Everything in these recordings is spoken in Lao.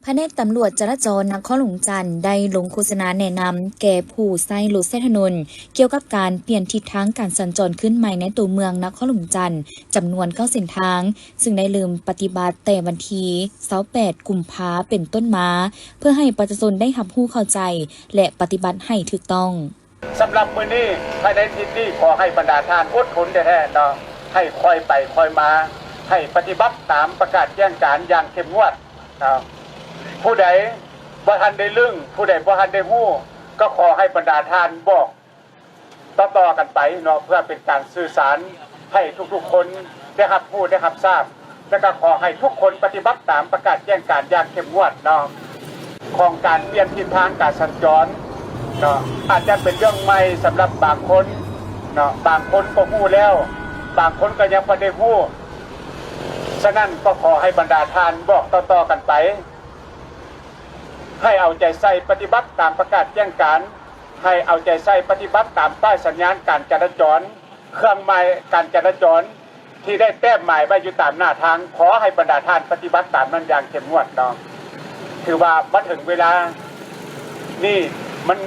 ພະແນກຕຳຫຼວດຈະລາຈອນນະຄອນຫຼວງຈັນ ໄດ້ລົງໂຄສະນາແນະນຳແກ່ຜູ້ໃຊ້ລົດໃຊ້ຖະໜົນ ກ່ຽວກັບການປ່ຽນທິດທາງການສັນຈອນຄືນໃໝ່ໃນຕົວເມືອງນະຄອນຫຼວງຈັນ ຈຳນວນເກົ້າເສັ້ນທາງ, ຊຶ່ງໄດ້ເລີ່ມປະຕິບັດແຕ່ວັນທີຊາວແປດ ກຸມພາ ເປັນຕົ້ນມາ, ເພື່ອໃຫ້ປະຊາຊົນໄດ້ຮັບຮູ້ເຂົ້າໃຈ ແລະ ປະຕິບັດໃຫ້ຖືກຕ້ອງ. ສຳລັບມື້ນີ້ ພາຍໃນທິດນີ້ ຂໍໃຫ້ບັນດາທ່ານອົດທົນແທ້ໆເນາະ, ໃຫ້ຄ່ອຍໄປຄ່ອຍມາ, ໃຫ້ປະຕິບັດຕາມປະກາດແຈ້ງການຢ່າງເຂັ້ມງວດເນາະ. ຜູ້ໃດບໍ່ທັນໄດ້ລຶ້ງ, ຜູ້ໃດບໍ່ທັນໄດ້ຮູ້, ກໍຂໍໃຫ້ບັນດາທ່ານບອກຕໍ່ໆກັນໄປເນາະ, ເພື່ອເປັນການສື່ສານໃຫ້ທຸກໆຄົນໄດ້ຮັບຮູ້ໄດ້ຮັບຊາບ. ແລ້ວກໍຂໍໃຫ້ທຸກຄົນປະຕິບັດຕາມປະກາດແຈ້ງການຢ່າງເຂັ້ມງວດເນາະ ຂອງການປ່ຽນທິດທາງການສັນຈອນເນາະ. ອາດຈະເປັນເລື່ອງໃໝ່ສຳລັບບາງຄົນເນາະ, ບາງຄົນກໍຮູ້ແລ້ວ, ບາງຄົນກໍຍັງບໍ່ໄດ້ຮູ້. ສະນັ້ນກໍຂໍໃຫ້ບັນດາທ່ານບອກຕໍ່ໆກັນໄປ, ໃຫ້ເອົາໃຈໃສ່ປະຕິບັດຕາມປະກາດແຈ້ງການ, ໃຫ້ເອົາໃຈໃສ່ປະຕິບັດຕາມປ້າຍສັນຍານການຈະລາຈອນ, ເຄື່ອງໝາຍການຈະລາຈອນ ທີ່ໄດ້ແຕ້ມໝາຍໄວ້ຢູ່ຕາມໜ້າທາງ, ຂໍໃຫ້ບັນດາທ່ານປະຕິບັດຕາມນັ້ນຢ່າງເຂັ້ມງວດເນາະ. ຖືວ່າມາເຖິງເວລານີ້ ມັນ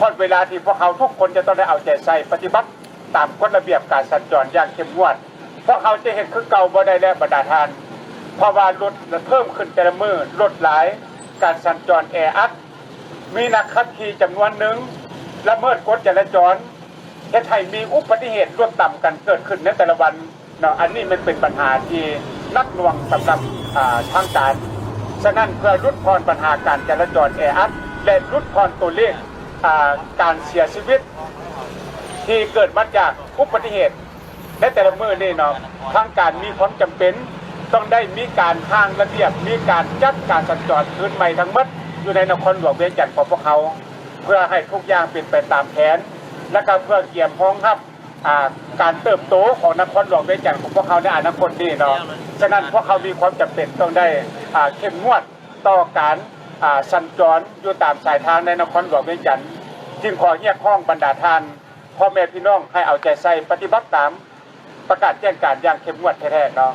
ຮອດເວລາທີ່ພວກເຮົາທຸກຄົນຈະຕ້ອງໄດ້ເອົາໃຈໃສ່ປະຕິບັດຕາມກົດລະບຽບການສັນຈອນຢ່າງເຂັ້ມງວດ. ພວກເຮົາຈະເຮັດຄືເກົ່າບໍ່ໄດ້ແລ້ວບັນດາທ່ານ, ເພາະວ່າລົດເພີ່ມຂຶ້ນແຕ່ລະມື້, ລົດຫຼາຍ, ການສັນຈອນແອອັດ, ມີນັກຂັບຂີ່ຈຳນວນໜຶ່ງລະເມີດກົດຈະລາຈອນ, ເຮັດໃຫ້ມີອຸບັດຕິເຫດລົດຕຳກັນເກີດຂຶ້ນໃນແຕ່ລະວັນເນາະ. ອັນນີ້ມັນເປັນບັນຫາທີ່ໜັກໜ່ວງສຳລັບ ອາ ທາງການ. ສະນັ້ນ ເພື່ອຫຼຸດຜ່ອນບັນຫາການຈະລາຈອນແອອັດ ແລະ ຫຼຸດຜ່ອນຕົວເລກ ອາ ການເສຍຊີວິດທີ່ເກີດມາຈາກອຸບັດຕິເຫດ ໃນແຕ່ລະມື້ນີ້ເນາະ, ທາງການມີຄວາມຈຳເປັນຕ້ອງໄດ້ມີການຮ່າງລະບຽບ, ມີການຈັດການສັນຈອນຄືນໃໝ່ທັງໝົດຢູ່ໃນນະຄອນຫຼວງວຽງຈັນຂອງພວກເຮົາ, ເພື່ອໃຫ້ທຸກຢ່າງເປັນໄປຕາມແຜນ ແລະ ກໍເພື່ອກຽມຮອງຮັບ ອາ ການເຕີບໂຕຂອງນະຄອນຫຼວງວຽງຈັນຂອງພວກເຮົາໃນອະນາຄົດນີ້ເນາະ. ສະນັ້ນ ພວກເຮົາມີຄວາມຈຳເປັນຕ້ອງໄດ້ ອາ ເຂັ້ມງວດຕໍ່ການ ອາ ສັນຈອນຢູ່ຕາມສາຍທາງໃນນະຄອນຫຼວງວຽງຈັນ, ຈຶ່ງຂໍຮຽກຮ້ອງບັນດາທ່ານ ພໍ່ແມ່ພີ່ນ້ອງໃຫ້ເອົາໃຈໃສ່ປະຕິບັດຕາມປະກາດແຈ້ງການຢ່າງເຂັ້ມງວດແທ້ໆເນາະ.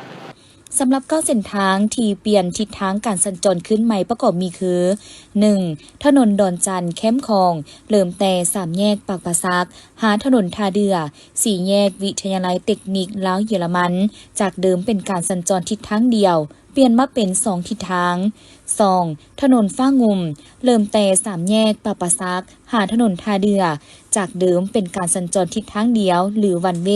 ສຳລັບເກົ້າເສັ້ນທາງທີ່ປ່ຽນທິດທາງການສັນຈອນຄືນໃໝ່ປະກອບມີຄື ໜຶ່ງ ຖະໜົນດອນຈັນ ແຄມຂອງ ເລີ່ມແຕ່ສາມແຍກປາກປາສັກ ຫາຖະໜົນທ່າເດື່ອ, ສີ່ແຍກວິທະຍາໄລເຕັກນິກລາວເຢຍລະມັນ, ຈາກເດີມເປັນການສັນຈອນທິດທາງດຽວ, ປ່ຽນມາເປັນສອງທິດທາງ. ສອງ ຖະໜົນຟ້າງຸ່ມ ເລີ່ມແຕ່ສາມແຍກປາກປາສັກ ຫາຖະໜົນທ່າເດື່ອ, ຈາກເດີມເປັນການສັນຈອນທິດທາງດຽວ ຫຼື ວັນເວ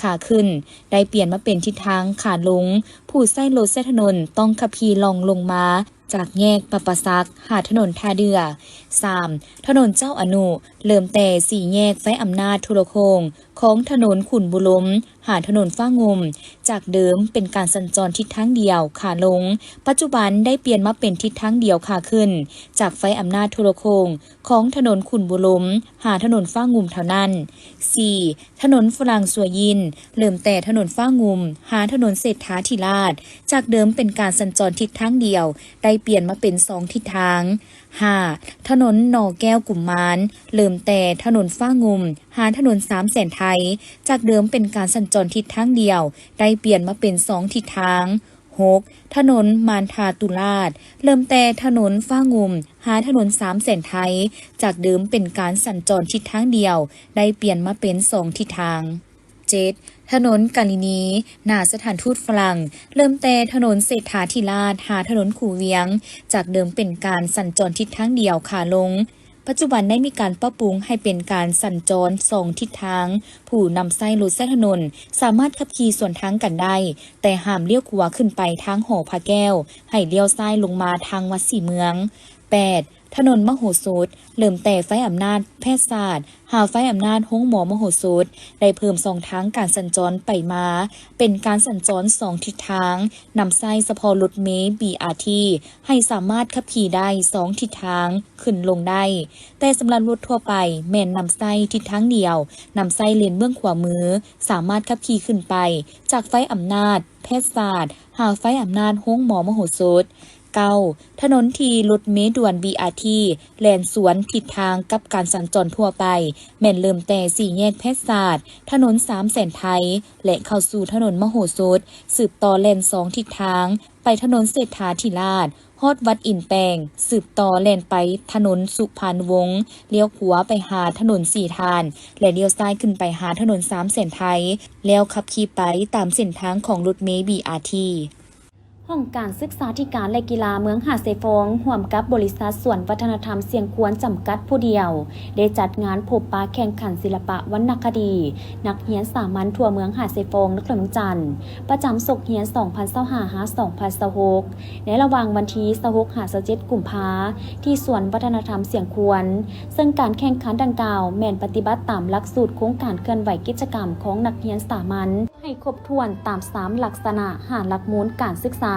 ຂາຂຶ້ນ, ໄດ້ປ່ຽນມາເປັນທິດທາງຂາລົງ. ຜູ້ໃຊ້ລົດໃຊ້ຖະໜົນຕ້ອງຂັບຂີ່ລ່ອງລົງມາຈາກແຍກປາກປາສັກ ຫາຖະໜົນທ່າເດື່ອ. ສາມ ຖະໜົນເຈົ້າອະນຸ ເລີ່ມແຕ່ສີ່ແຍກໄຟອຳນາດໂທລະໂຄ່ງ ຂອງຖະໜົນຂຸນບູລົມ ຫາຖະໜົນຟ້າງຸ່ມ, ຈາກເດີມເປັນການສັນຈອນທິດທາງດຽວຂາລົງ, ປັດຈຸບັນໄດ້ປ່ຽນມາເປັນທິດທາງດຽວຂາຂຶ້ນ, ຈາກໄຟອຳນາດໂທລະໂຄ່ງຂອງຖະໜົນຂຸນບູລົມ ຫາຖະໜົນຟ້າງຸ່ມເທົ່ານັ້ນ. ສີ່ ຖະໜົນຝຣັ່ງສັວຢິນ ເລີ່ມແຕ່ຖະໜົນຟ້າງຸ່ມ ຫາຖະໜົນເສດຖາທິລາດ, ຈາກເດີມເປັນການສັນຈອນທິດທາງດຽວ, ໄດ້ປ່ຽນມາເປັນສອງທິດທາງ. ຫ້າ ຖະໜົນໜໍ່ແກ້ວກຸມມານ ເລີ່ມແຕ່ຖະໜົນຟ້າງຸ່ມ ຫາຖະໜົນສາມແສນໄທ, ຈາກເດີມເປັນການສັນຈອນທິດທາງດຽວ, ໄດ້ປ່ຽນມາເປັນສອງທິດທາງ. ຫົກ ຖະໜົນມານທາຕຸລາດ ເລີ່ມແຕ່ຖະໜົນຟ້າງຸ່ມ ຫາຖະໜົນສາມແສນໄທ, ຈາກເດີມເປັນການສັນຈອນທິດທາງດຽວ, ໄດ້ປ່ຽນມາເປັນສອງທິດທາງ. ເຈັດ ຖະໜົນກາລິນີ ໜ້າສະຖານທູດຝຣັ່ງ ເລີ່ມແຕ່ຖະໜົນເສດຖາທິລາດ ຫາຖະໜົນຄູວຽງ, ຈາກເດີມເປັນການສັນຈອນທິດທາງດຽວຂາລົງ, ປັດຈຸບັນໄດ້ມີການປັບປຸງໃຫ້ເປັນການສັນຈອນສອງທິດທາງ, ຜູ້ນຳໃຊ້ລົດໃຊ້ຖະໜົນສາມາດຂັບຂີ່ສວນທາງກັນໄດ້, ແຕ່ຫ້າມລ້ຽວຂວາຂຶ້ນໄປທາງຫໍພະແກ້ວ, ໃຫ້ລ້ຽວຊ້າຍລົງມາທາງວັດສີເມືອງ. ແປດ ຖະໜົນມະໂຫສົດ ເລີ່ມແຕ່ໄຟອຳນາດແພດສາດ ຫາໄຟອຳນາດໂຮງໝໍມະໂຫສົດ, ໄດ້ເພີ່ມຊ່ອງທາງການສັນຈອນໄປມາ ເປັນການສັນຈອນສອງທິດທາງ, ນຳໃຊ້ສະເພາະລົດເມ ບີອາທີ ໃຫ້ສາມາດຂັບຂີ່ໄດ້ສອງທິດທາງ ຂຶ້ນລົງໄດ້, ແຕ່ສຳລັບລົດທົ່ວໄປແມ່ນນຳໃຊ້ທິດທາງດຽວ, ນຳໃຊ້ເລນເບື້ອງຂວາມື, ສາມາດຂັບຂີ່ຂຶ້ນໄປຈາກໄຟອຳນາດແພດສາດ ຫາໄຟອຳນາດໂຮງໝໍມະໂຫສົດ. ເກົ້າ ຖະໜົນທີ່ລົດເມດ່ວນ ບີອາທີ ແລ່ນສວນທິດທາງກັບການສັນຈອນທົ່ວໄປ ແມ່ນເລີ່ມແຕ່ສີ່ແຍກແພດສາດ, ຖະໜົນສາມແສນໄທ ແລະ ເຂົ້າສູ່ຖະໜົນມະໂຫສົດ, ສືບຕໍ່ແລ່ນສອງທິດທາງ, ໄປຖະໜົນເສດຖາທິລາດ, ຮອດວັດອິນແປງ, ສືບຕໍ່ແລ່ນໄປຖະໜົນສຸພານຸວົງ, ລ້ຽວຂວາໄປຫາຖະໜົນສີທ່ານ ແລະ ລ້ຽວຊ້າຍຂຶ້ນໄປຫາຖະໜົນສາມແສນໄທ, ແລ້ວຂັບຂີ່ໄປຕາມເສັ້ນທາງຂອງລົດເມ ບີອາທີ. ຫ້ອງການສຶກສາທິການ ແລະ ກິລາເມືອງຫາດຊາຍຟອງ ຮ່ວມກັບບໍລິສັດສວນວັດທະນະທຳຊຽງຄວນ ຈຳກັດຜູ້ດຽວ ໄດ້ຈັດງານພົບປະແຂ່ງຂັນສິລະປະວັນນະຄະດີ ນັກຮຽນສາມັນທົ່ວເມືອງຫາດຊາຍຟອງ ນະຄອນຫຼວງວຽງຈັນ ປະຈຳສົກຮຽນສອງພັນຊາວຫ້າ ຫາ ສອງພັນຊາວຫົກ ໃນລະຫວ່າງວັນທີຊາວຫົກ ຫາ ຊາວເຈັດ ກຸມພາ ທີ່ສວນວັດທະນະທຳຊຽງຄວນ, ເຊິ່ງການແຂ່ງຂັນດັ່ງກ່າວແມ່ນປະຕິບັດຕາມຫຼັກສູດໂຄງການເຄື່ອນໄຫວກິດຈະກຳຂອງນັກຮຽນສາມັນ ໃຫ້ຄົບຖ້ວນຕາມສາມລັກສະນະ ຫ້າຫຼັກມູນການສຶກສາ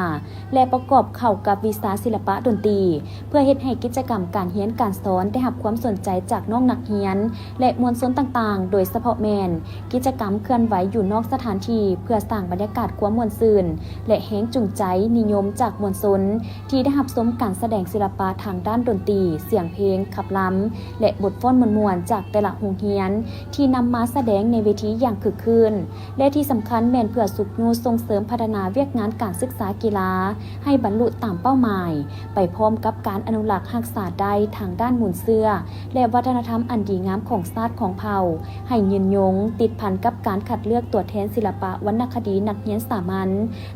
ແລະ ປະກອບເຂົ້າກັບວິຊາສິລະປະດົນຕີ ເພື່ອເຮັດໃຫ້ກິດຈະກຳການຮຽນການສອນໄດ້ຮັບຄວາມສົນໃຈຈາກນ້ອງນັກຮຽນ ແລະ ມວນຊົນຕ່າງໆ, ໂດຍສະເພາະແມ່ນກິດຈະກຳເຄື່ອນໄຫວຢູ່ນອກສະຖານທີ່ ເພື່ອສ້າງບັນຍາກາດຄວາມມ່ວນຊື່ນ ແລະ ແຮງຈູງໃຈນິຍົມຈາກມວນຊົນ ທີ່ໄດ້ຮັບຊົມການສະແດງສິລະປະທາງດ້ານດົນຕີ, ສຽງເພງ, ຂັບລຳ ແລະ ບົດຟ້ອນມ່ວນໆ ຈາກແຕ່ລະໂຮງຮຽນ ທີ່ນຳມາສະແດງໃນເວທີຢ່າງຄຶກຄື້ນ ແລະ ທີ່ສຳຄັນແມ່ນເພື່ອຊຸກຍູ້ສົ່ງເສີມພັດທະນາວຽກງານການສຶກສາກິລາໃຫ້ບັນລຸຕາມເປົ້າໝາຍ, ໄປພ້ອມກັບການອະນຸລັກຮັກສາໄດ້ທາງດ້ານມູນເຊື້ອ ແລະ ວັດທະນະທຳອັນດີງາມຂອງຊາດຂອງເຜົ່າ ໃຫ້ຍືນຍົງ, ຕິດພັນກັບການຄັດເລືອກຕົວແທນສິລະປະວັນນະຄະດີນັກຮຽນສາມັນ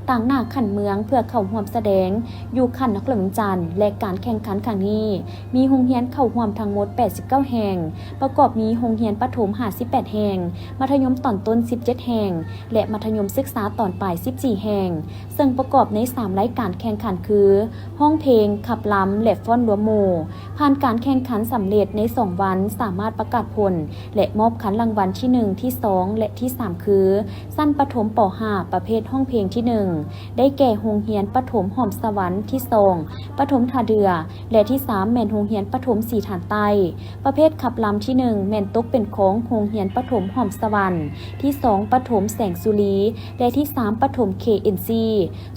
ຕາງໜ້າຂັ້ນເມືອງ ເພື່ອເຂົ້າຮ່ວມສະແດງຢູ່ຂັ້ນນະຄອນຫຼວງວຽງຈັນ ແລະ ການແຂ່ງຂັນຄັ້ງນີ້ ມີໂຮງຮຽນເຂົ້າຮ່ວມທັງໝົດແປດສິບເກົ້າແຫ່ງ, ປະກອບມີໂຮງຮຽນປະຖົມຫ້າສິບແປດແຫ່ງ, ມັດທະຍົມຕອນຕົ້ນສິບເຈັດແຫ່ງ ແລະ ມັດທະຍົມສຶກສາຕອນປາຍສິບສີ່ແຫ່ງ, ເຊິ່ງປະກອບໃນສາມລາຍການແຂ່ງຂັນຄື ຮ້ອງເພງ, ຂັບລຳ ແລະ ຟ້ອນລວມໝູ່. ຜ່ານການແຂ່ງຂັນສຳເລັດໃນສອງວັນ ສາມາດປະກາດຜົນ ແລະ ມອບຄັນລາງວັນທີໜຶ່ງ, ທີສອງ ແລະ ທີສາມ ຄື ຊັ້ນປະຖົມ ປໍຫ້າ ປະເພດຮ້ອງເພງທີໜຶ່ງ ໄດ້ແກ່ໂຮງຮຽນປະຖົມຫອມສະຫວັນ, ທີສອງ ປະຖົມທ່າເດື່ອ ແລະ ທີສາມ ແມ່ນໂຮງຮຽນປະຖົມສີຖານໃຕ້. ປະເພດຂັບລຳທີໜຶ່ງ ແມ່ນຕົກເປັນຂອງໂຮງຮຽນປະຖົມຫອມສະຫວັນ, ທີສອງ ປະຖົມແສງສຸລີ ແລະ ທີສາມ ປະຖົມ ເຄເອັນຊີ.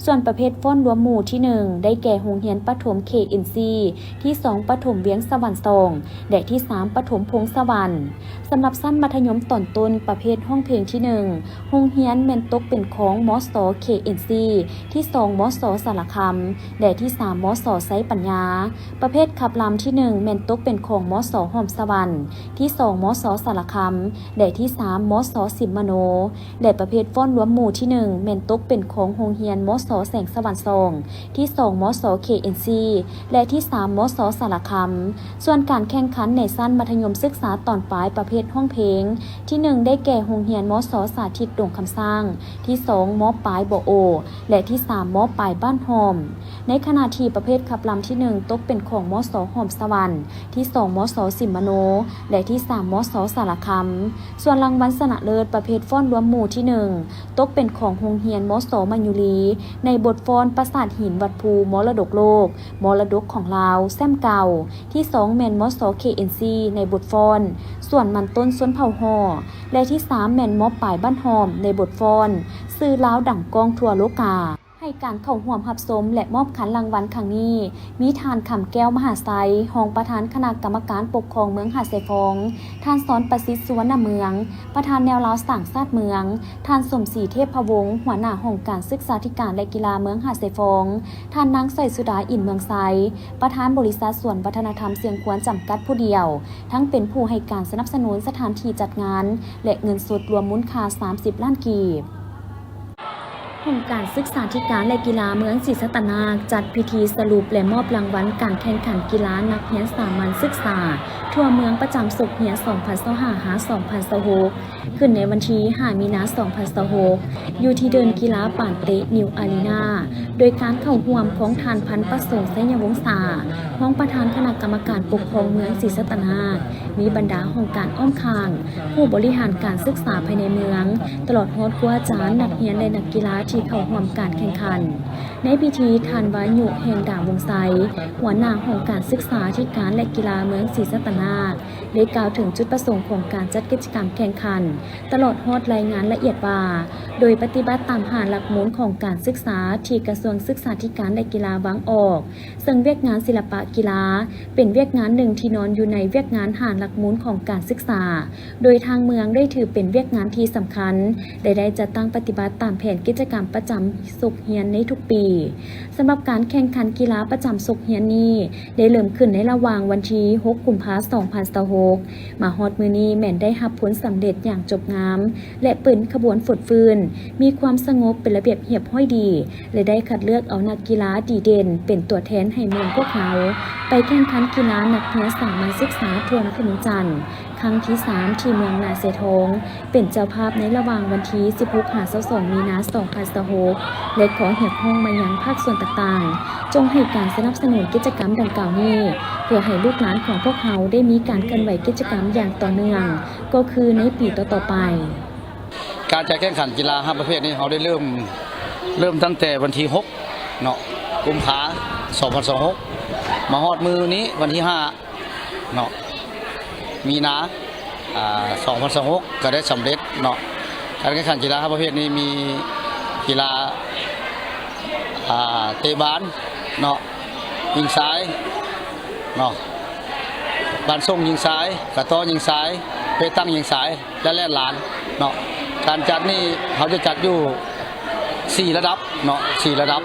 ສ່ວນປະເພດຟ້ອນລວມໝູ່ທີໜຶ່ງ ໄດ້ແກ່ໂຮງຮຽນປະຖົມ ເຄເອັນຊີ, ທີສອງ ປະຖົມວຽງສະຫວັນສອງ ແລະ ທີສາມ ປະຖົມພົງສະຫວັນ. ສຳລັບຊັ້ນມັດທະຍົມຕອນຕົ້ນປະເພດຮ້ອງເພງທີໜຶ່ງ ໂຮງຮຽນແມ່ນຕົກເປັນຂອງ ມສ ເຄເອັນຊີ, ທີສອງ ມສ ສາລະຄຳ ແລະ ທີສາມ ມສ ໄຊປັນຍາ. ປະເພດຂັບລຳທີໜຶ່ງ ແມ່ນຕົກເປັນຂອງ ມສ ຫອມສະຫວັນ, ທີສອງ ມສ ສາລະຄຳ ແລະ ທີສາມ ມສ ສິມມະໂນ. ແລະ ປະເພດຟ້ອນລວມໝູ່ທີໜຶ່ງ ແມ່ນຕົກເປັນຂອງໂຮງຮຽນ ມສ ແສງສະຫວັນສອງ, ທີສອງ ມສ ເຄເອັນຊີ ແລະ ທີສາມ ມສ ສາລະຄຳ. ສ່ວນການແຂ່ງຂັນໃນຊັ້ນມັດທະຍົມສຶກສາຕອນປາຍປະເພດຮ້ອງເພງ, ທີໜຶ່ງ ໄດ້ແກ່ໂຮງຮຽນ ມສ ສາທິດດົງຄຳຊ້າງ, ທີສອງ ມປາຍ ບໍ່ໂອ ແລະ ທີສາມ ມປາຍ ບ້ານຫອມ. ໃນຂະນະທີ່ປະເພດຂັບລຳທີໜຶ່ງ ຕົກເປັນຂອງ ມສ ຫອມສະຫວັນ, ທີສອງ ມສ ສິມມະໂນ ແລະ ທີສາມ ມສ ສາລະຄຳ. ສ່ວນລາງວັນຊະນະເລີດປະເພດຟ້ອນລວມໝູ່ທີໜຶ່ງ ຕົກເປັນຂອງໂຮງຮຽນ ມສ ມາຍຸລີ ໃນບົດຟ້ອນປາສາດຫີນວັດພູ ມໍລະດົກໂລກ, ມໍລະດົກຂອງລາວ, ແຊ້ມເກົ່າ. ທີສອງ ແມ່ນ ມສ ເຄເອັນຊີ ໃນບົດຟ້ອນ ສວນມັນຕົ້ນຊົນເຜົ່າຫໍ່ ແລະ ທີສາມ ແມ່ນ ມປາຍ ບ້ານຫອມ ໃນບົດຟ້ອນ ຊື່ລາວດັງກ້ອງທົ່ວໂລກາ. ໃຫ້ການເຂົ້າຮ່ວມຮັບຊົມ ແລະ ມອບຄັນລາງວັນຄັ້ງນີ້ ມີທ່ານ ຄຳແກ້ວ ມະຫາໄຊ ຮອງປະທານຄະນະກຳມະການປົກຄອງເມືອງຫາດຊາຍຟອງ, ທ່ານ ສອນປະສິດ ສຸວັນນະເມືອງ ປະທານແນວລາວສ້າງຊາດເມືອງ, ທ່ານ ສົມສີ ເທບພະວົງ ຫົວໜ້າຫ້ອງການສຶກສາທິການ ແລະ ກິລາເມືອງຫາດຊາຍຟອງ, ທ່ານ ນາງ ສອຍສຸດາ ອິນເມືອງໄຊ ປະທານບໍລິສັດສວນວັດທະນະທຳຊຽງຄວນຈຳກັດຜູ້ດຽວ, ທັງເປັນຜູ້ໃຫ້ການສະໜັບສະໜູນສະຖານທີ່ຈັດງານ ແລະ ເງິນສົດລວມມູນຄ່າສາມສິບລ້ານກີບ. ຫ້ອງການສຶກສາທິການ ແລະ ກິລາເມືອງສີສັດຕະນາກ ຈັດພິທີສະຫຼຸບ ແລະ ມອບລາງວັນການແຂ່ງຂັນກິລານັກຮຽນສາມັນສຶກສາທົ່ວເມືອງປະຈຳສົກຮຽນສອງພັນຊາວຫ້າ ຫາ ສອງພັນຊາວຫົກ ຂຶ້ນໃນວັນທີຫ້າ ມີນາ ສອງພັນຊາວຫົກ ຢູ່ທີ່ເດີ່ນກິລາປານເຕະ ນິວອາຣີນາ ໂດຍການເຂົ້າຮ່ວມຂອງທ່ານ ພັນປະສົງ ໄຊຍະວົງສາ ຮອງປະທານຄະນະກຳມະການປົກຄອງເມືອງສີສັດຕະນາກ, ມີບັນດາຫ້ອງການອ້ອມຂ້າງ, ຜູ້ບໍລິຫານການສຶກສາພາຍໃນເມືອງ, ຕະຫຼອດຮອດຄູອາຈານ, ນັກຮຽນ ແລະ ນັກກິລາທີ່ເຂົ້າຮ່ວມການແຂ່ງຂັນ. ໃນພິທີ, ທ່ານ ວາຍຸ ແຫ່ງດາວົງໄຊ ຫົວໜ້າຫ້ອງການສຶກສາທິການ ແລະ ກິລາເມືອງສີສັດຕະນາກ ໄດ້ກ່າວເຖິງຈຸດປະສົງຂອງການຈັດກິດຈະກຳແຂ່ງຂັນ, ຕະຫຼອດຮອດລາຍງານລະອຽດວ່າ ໂດຍປະຕິບັດຕາມຫ້າຫຼັກມູນຂອງການສຶກສາທີ່ກະຊວງສຶກສາທິການ ແລະ ກິລາວາງອອກ, ເຊິ່ງວຽກງານສິລະປະກິລາເປັນວຽກງານໜຶ່ງທີ່ນອນຢູ່ໃນວຽກງານຫ້າຫຼັກມູນຂອງການສຶກສາ, ໂດຍທາງເມືອງໄດ້ຖືເປັນວຽກງານທີ່ສຳຄັນ ແລະ ໄດ້ຈັດຕັ້ງປະຕິບັດຕາມແຜນກິດຈະກຳ ປະຈຳສົກຮຽນໃນທຸກປີ. ສຳລັບການແຂ່ງຂັນກິລາປະຈຳສົກຮຽນນີ້ ໄດ້ເລີ່ມຂຶ້ນໃນລະຫວ່າງວັນທີຫົກ ກຸມພາ ສອງພັນຊາວຫົກ ມາຮອດມື້ນີ້ແມ່ນໄດ້ຮັບຜົນສຳເລັດຢ່າງຈົບງາມ ແລະ ເປັນຂະບວນຟົດຟື້ນ, ມີຄວາມສະຫງົບ, ເປັນລະບຽບຮຽບຮ້ອຍດີ ແລະ ໄດ້ຄັດເລືອກເອົານັກກິລາດີເດັ່ນເປັນຕົວແທນໃຫ້ເມືອງພວກເຮົາ ໄປແຂ່ງຂັນກິລານັກຮຽນສາມັນສຶກສາທົ່ວນະຄອນຫຼວງວຽງຈັນ ຄັ້ງທີສາມ ທີ່ເມືອງນາຊາຍທອງ ເປັນເຈົ້າພາບໃນລະຫວ່າງວັນທີສິບຫົກ ຫາ ຊາວສອງ ມີນາ ສອງພັນຊາວຫົກ ແລະ ຂໍຮຽກຮ້ອງມາຍັງພາກສ່ວນຕ່າງໆ ຈົ່ງໃຫ້ການສະໜັບສະໜູນກິດຈະກຳດັ່ງກ່າວນີ້ ເພື່ອໃຫ້ລູກຫຼານຂອງພວກເຮົາໄດ້ມີການເຄື່ອນໄຫວກິດຈະກຳຢ່າງຕໍ່ເນື່ອງ ກໍຄືໃນປີຕໍ່ໆໄປ. ການຈັດແຂ່ງຂັນກິລາຫ້າປະເພດນີ້ ເຮົາໄດ້ເລີ່ມ ເລີ່ມຕັ້ງແຕ່ວັນທີຫົກເນາະ ກຸມພາ ສອງພັນຊາວຫົກ ມາຮອດມື້ນີ້ວັນທີຫ້າເນາະ ມີນາ ອ່າ ສອງພັນຊາວຫົກ ກໍໄດ້ສຳເລັດເນາະ. ການແຂ່ງຂັນກິລາຫ້າປະເພດນີ້ມີກິລາ ອ່າ ເຕະບານເນາະ ຍິງຊາຍເນາະ ບານສົ່ງຍິງຊາຍ, ກະຕໍ້ຍິງຊາຍ, ເປຕັງຍິງຊາຍ ແລະ ແລ່ນລານເນາະ. ການຈັດນີ້ເຮົາຈະຈັດຢູ່ສີ່ລະດັບເນາະ ສີ່ລະດັບ.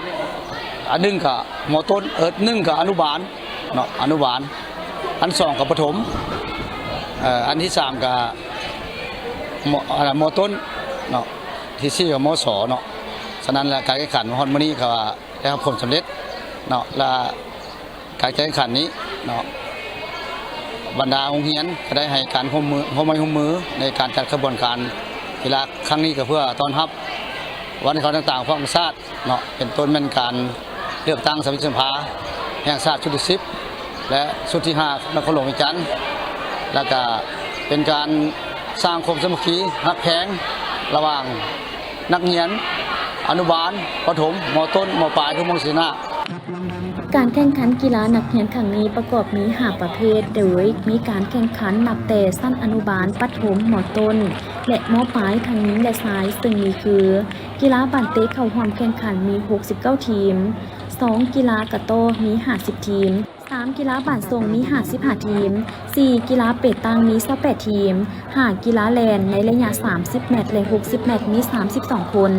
ອັນໜຶ່ງກະ ມໍຕົ້ນ ເອີ ໜຶ່ງກະອະນຸບານເນາະ ອະນຸບານ, ອັນສອງກະປະຖົມ, ເອີ ອັນທີສາມກະ ມໍ ອັນ ມໍຕົ້ນເນາະ, ທີສີ່ກະ ມໍສ ເນາະ. ສະນັ້ນແຫຼະ ການແຂ່ງຂັນຮອດມື້ນີ້ກະໄດ້ຮັບຜົນສຳເລັດເນາະ ແລະ ການແຂ່ງຂັນນີ້ເນາະ ບັນດາໂຮງຮຽນກໍໄດ້ໃຫ້ການຮ່ວມມື ຮ່ວມໄມ້ຮ່ວມມືໃນການຈັດຂະບວນການກິລາຄັ້ງນີ້ ກໍເພື່ອຕ້ອນຮັບວັນເຂົາຕ່າງໆຂອງຊາດເນາະ ເປັນຕົ້ນແມ່ນການເລືອກຕັ້ງສະມາຊິກສະພາແຫ່ງຊາດຊຸດທີສິບ ແລະ ຊຸດທີຫ້າ ນະຄອນຫຼວງວຽງຈັນ ແລ້ວກະເປັນການສ້າງຄວາມສາມັກຄີຮັກແພງລະຫວ່າງ ນັກຮຽນອະນຸບານ, ປະຖົມ, ມໍຕົ້ນ, ມໍປາຍ ທຸກໝ່ອງຊີ້ນະ. ການແຂ່ງຂັນກິລານັກຮຽນຄັ້ງນີ້ປະກອບມີຫ້າປະເພດ ໂດຍມີການແຂ່ງຂັນນັບແຕ່ຊັ້ນອະນຸບານ, ປະຖົມ, ມໍຕົ້ນ ແລະ ມໍປາຍ ທັງຍິງ ແລະ ຊາຍ ເຊິ່ງມີຄື ກິລາບານເຕະເຂົ້າຮ່ວມແຂ່ງຂັນມີຫົກສິບເກົ້າທີມ, ສອງ ກິລາກະຕໍ້ມີຫ້າສິບທີມ, ສາມ ກິລາບານສົ່ງມີຫ້າສິບຫ້າທີມ, ສີ່ ກິລາເປຕັງມີຊາວແປດທີມ, ຫ້າ ກິລາແລ່ນໃນໄລຍະສາມສິບແມັດ ແລະ ຫົກສິບແມັດມີສາມສິບສອງຄົນ.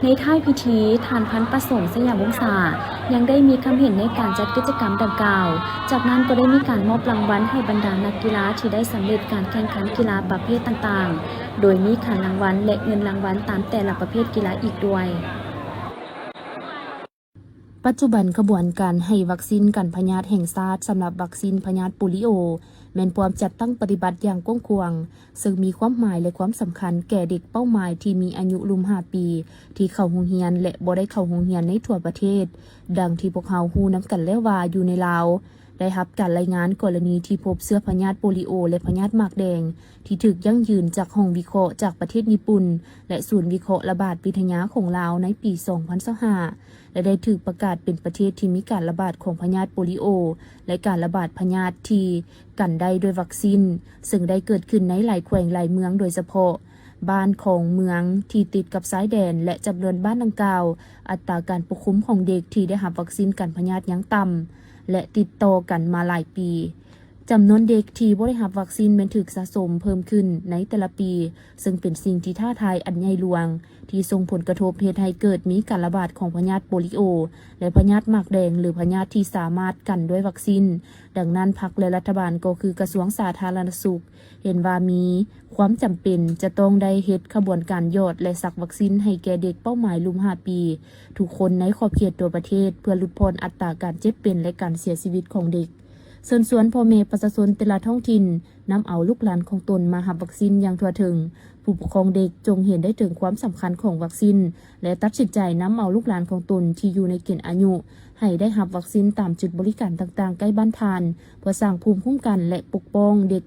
ໃນທ້າຍພິທີ, ທ່ານ ພັນປະສົງ ໄຊຍະວົງສາ ຍັງໄດ້ມີຄຳເຫັນໃນການຈັດກິດຈະກຳດັ່ງກ່າວ. ຈາກນັ້ນກໍໄດ້ມີການມອບລາງວັນໃຫ້ບັນດານັກກິລາທີ່ໄດ້ສຳເລັດການແຂ່ງຂັນກິລາປະເພດຕ່າງໆ, ໂດຍມີຂັນລາງວັນ ແລະ ເງິນລາງວັນຕາມແຕ່ລະປະເພດກິລາອີກດ້ວຍ. ປັດຈຸບັນຂະບວນການໃຫ້ວັກຊີນກັນພະຍາດແຫ່ງຊາດສຳລັບວັກຊີນພະຍາດໂປລິໂອ ແມ່ນພວມຈັດຕັ້ງປະຕິບັດຢ່າງກວ້າງຂວາງ, ເຊິ່ງມີຄວາມໝາຍ ແລະ ຄວາມສຳຄັນແກ່ເດັກເປົ້າໝາຍທີ່ມີອາຍຸລຸ່ມຫ້າປີ ທີ່ເຂົ້າໂຮງຮຽນ ແລະ ບໍ່ໄດ້ເຂົ້າໂຮງຮຽນໃນທົ່ວປະເທດ. ດັ່ງທີ່ພວກເຮົາຮູ້ນຳກັນແລ້ວວ່າ ຢູ່ໃນລາວ ໄດ້ຮັບການລາຍງານກໍລະນີທີ່ພົບເຊື້ອພະຍາດໂປລິໂອ ແລະ ພະຍາດໝາກແດງ ທີ່ຖືກຢັ້ງຢືນຈາກຫ້ອງວິເຄາະຈາກປະເທດຍີ່ປຸ່ນ ແລະ ສູນວິເຄາະລະບາດວິທະຍາຂອງລາວໃນປີສອງພັນຊາວຫ້າ ແລະ ໄດ້ຖືກປະກາດເປັນປະເທດທີ່ມີການລະບາດຂອງພະຍາດໂປລິໂອ ແລະ ການລະບາດພະຍາດທີ່ກັນໄດ້ດ້ວຍວັກຊີນ, ເຊິ່ງໄດ້ເກີດຂຶ້ນໃນຫຼາຍແຂວງຫຼາຍເມືອງ, ໂດຍສະເພາະບ້ານຂອງເມືອງທີ່ຕິດກັບຊາຍແດນ ແລະ ຈຳນວນບ້ານດັ່ງກ່າວ, ອັດຕາການປົກຄຸມຂອງເດັກທີ່ໄດ້ຮັບວັກຊີນກັນພະຍາດຍັງຕ່ຳ ແລະ ຕິດຕໍ່ກັນມາຫຼາຍປີ. ຈຳນວນເດັກທີ່ບໍ່ໄດ້ຮັບວັກຊີນແມ່ນຖືກສະສົມເພີ່ມຂຶ້ນໃນແຕ່ລະປີ, ເຊິ່ງເປັນສິ່ງທີ່ທ້າທາຍອັນໃຫຍ່ຫຼວງ ທີ່ສົ່ງຜົນກະທົບເຮັດໃຫ້ເກີດມີການລະບາດຂອງພະຍາດໂປລິໂອ ແລະ ພະຍາດໝາກແດງ ຫຼື ພະຍາດທີ່ສາມາດກັນດ້ວຍວັກຊີນ. ດັ່ງນັ້ນ, ພັກ ແລະ ລັດຖະບານ ກໍຄືກະຊວງສາທາລະນະສຸກ ເຫັນວ່າມີຄວາມຈຳເປັນຈະຕ້ອງໄດ້ເຮັດຂະບວນການຢອດ ແລະ ສັກວັກຊີນໃຫ້ແກ່ເດັກເປົ້າໝາຍລຸ່ມຫ້າປີ ທຸກຄົນໃນຂອບເຂດທົ່ວປະເທດ ເພື່ອຫຼຸດຜ່ອນອັດຕາການເຈັບເປັນ ແລະ ການເສຍຊີວິດຂອງເດັກ. ເຊີນຊວນພໍ່ແມ່ປະຊາຊົນແຕ່ລະທ້ອງຖິ່ນ ນຳເອົາລູກຫຼານຂອງຕົນມາຮັບວັກຊີນຢ່າງທົ່ວເຖິງ. ຜູ້ປົກຄອງເດັກຈົ່ງເຫັນໄດ້ເຖິງຄວາມສຳຄັນຂອງວັກຊີນ ແລະ ຕັດສິນໃຈນຳເອົາລູກຫຼານຂອງຕົນທີ່ຢູ່ໃນເກນອາຍຸ ໃຫ້ໄດ້ຮັບວັກຊີນຕາມຈຸດບໍລິການຕ່າງໆໃກ້ບ້ານທ່ານ ເພື່ອສ້າງພູມຄຸ້ມກັນ ແລະ ປົກປ້ອງເດັກ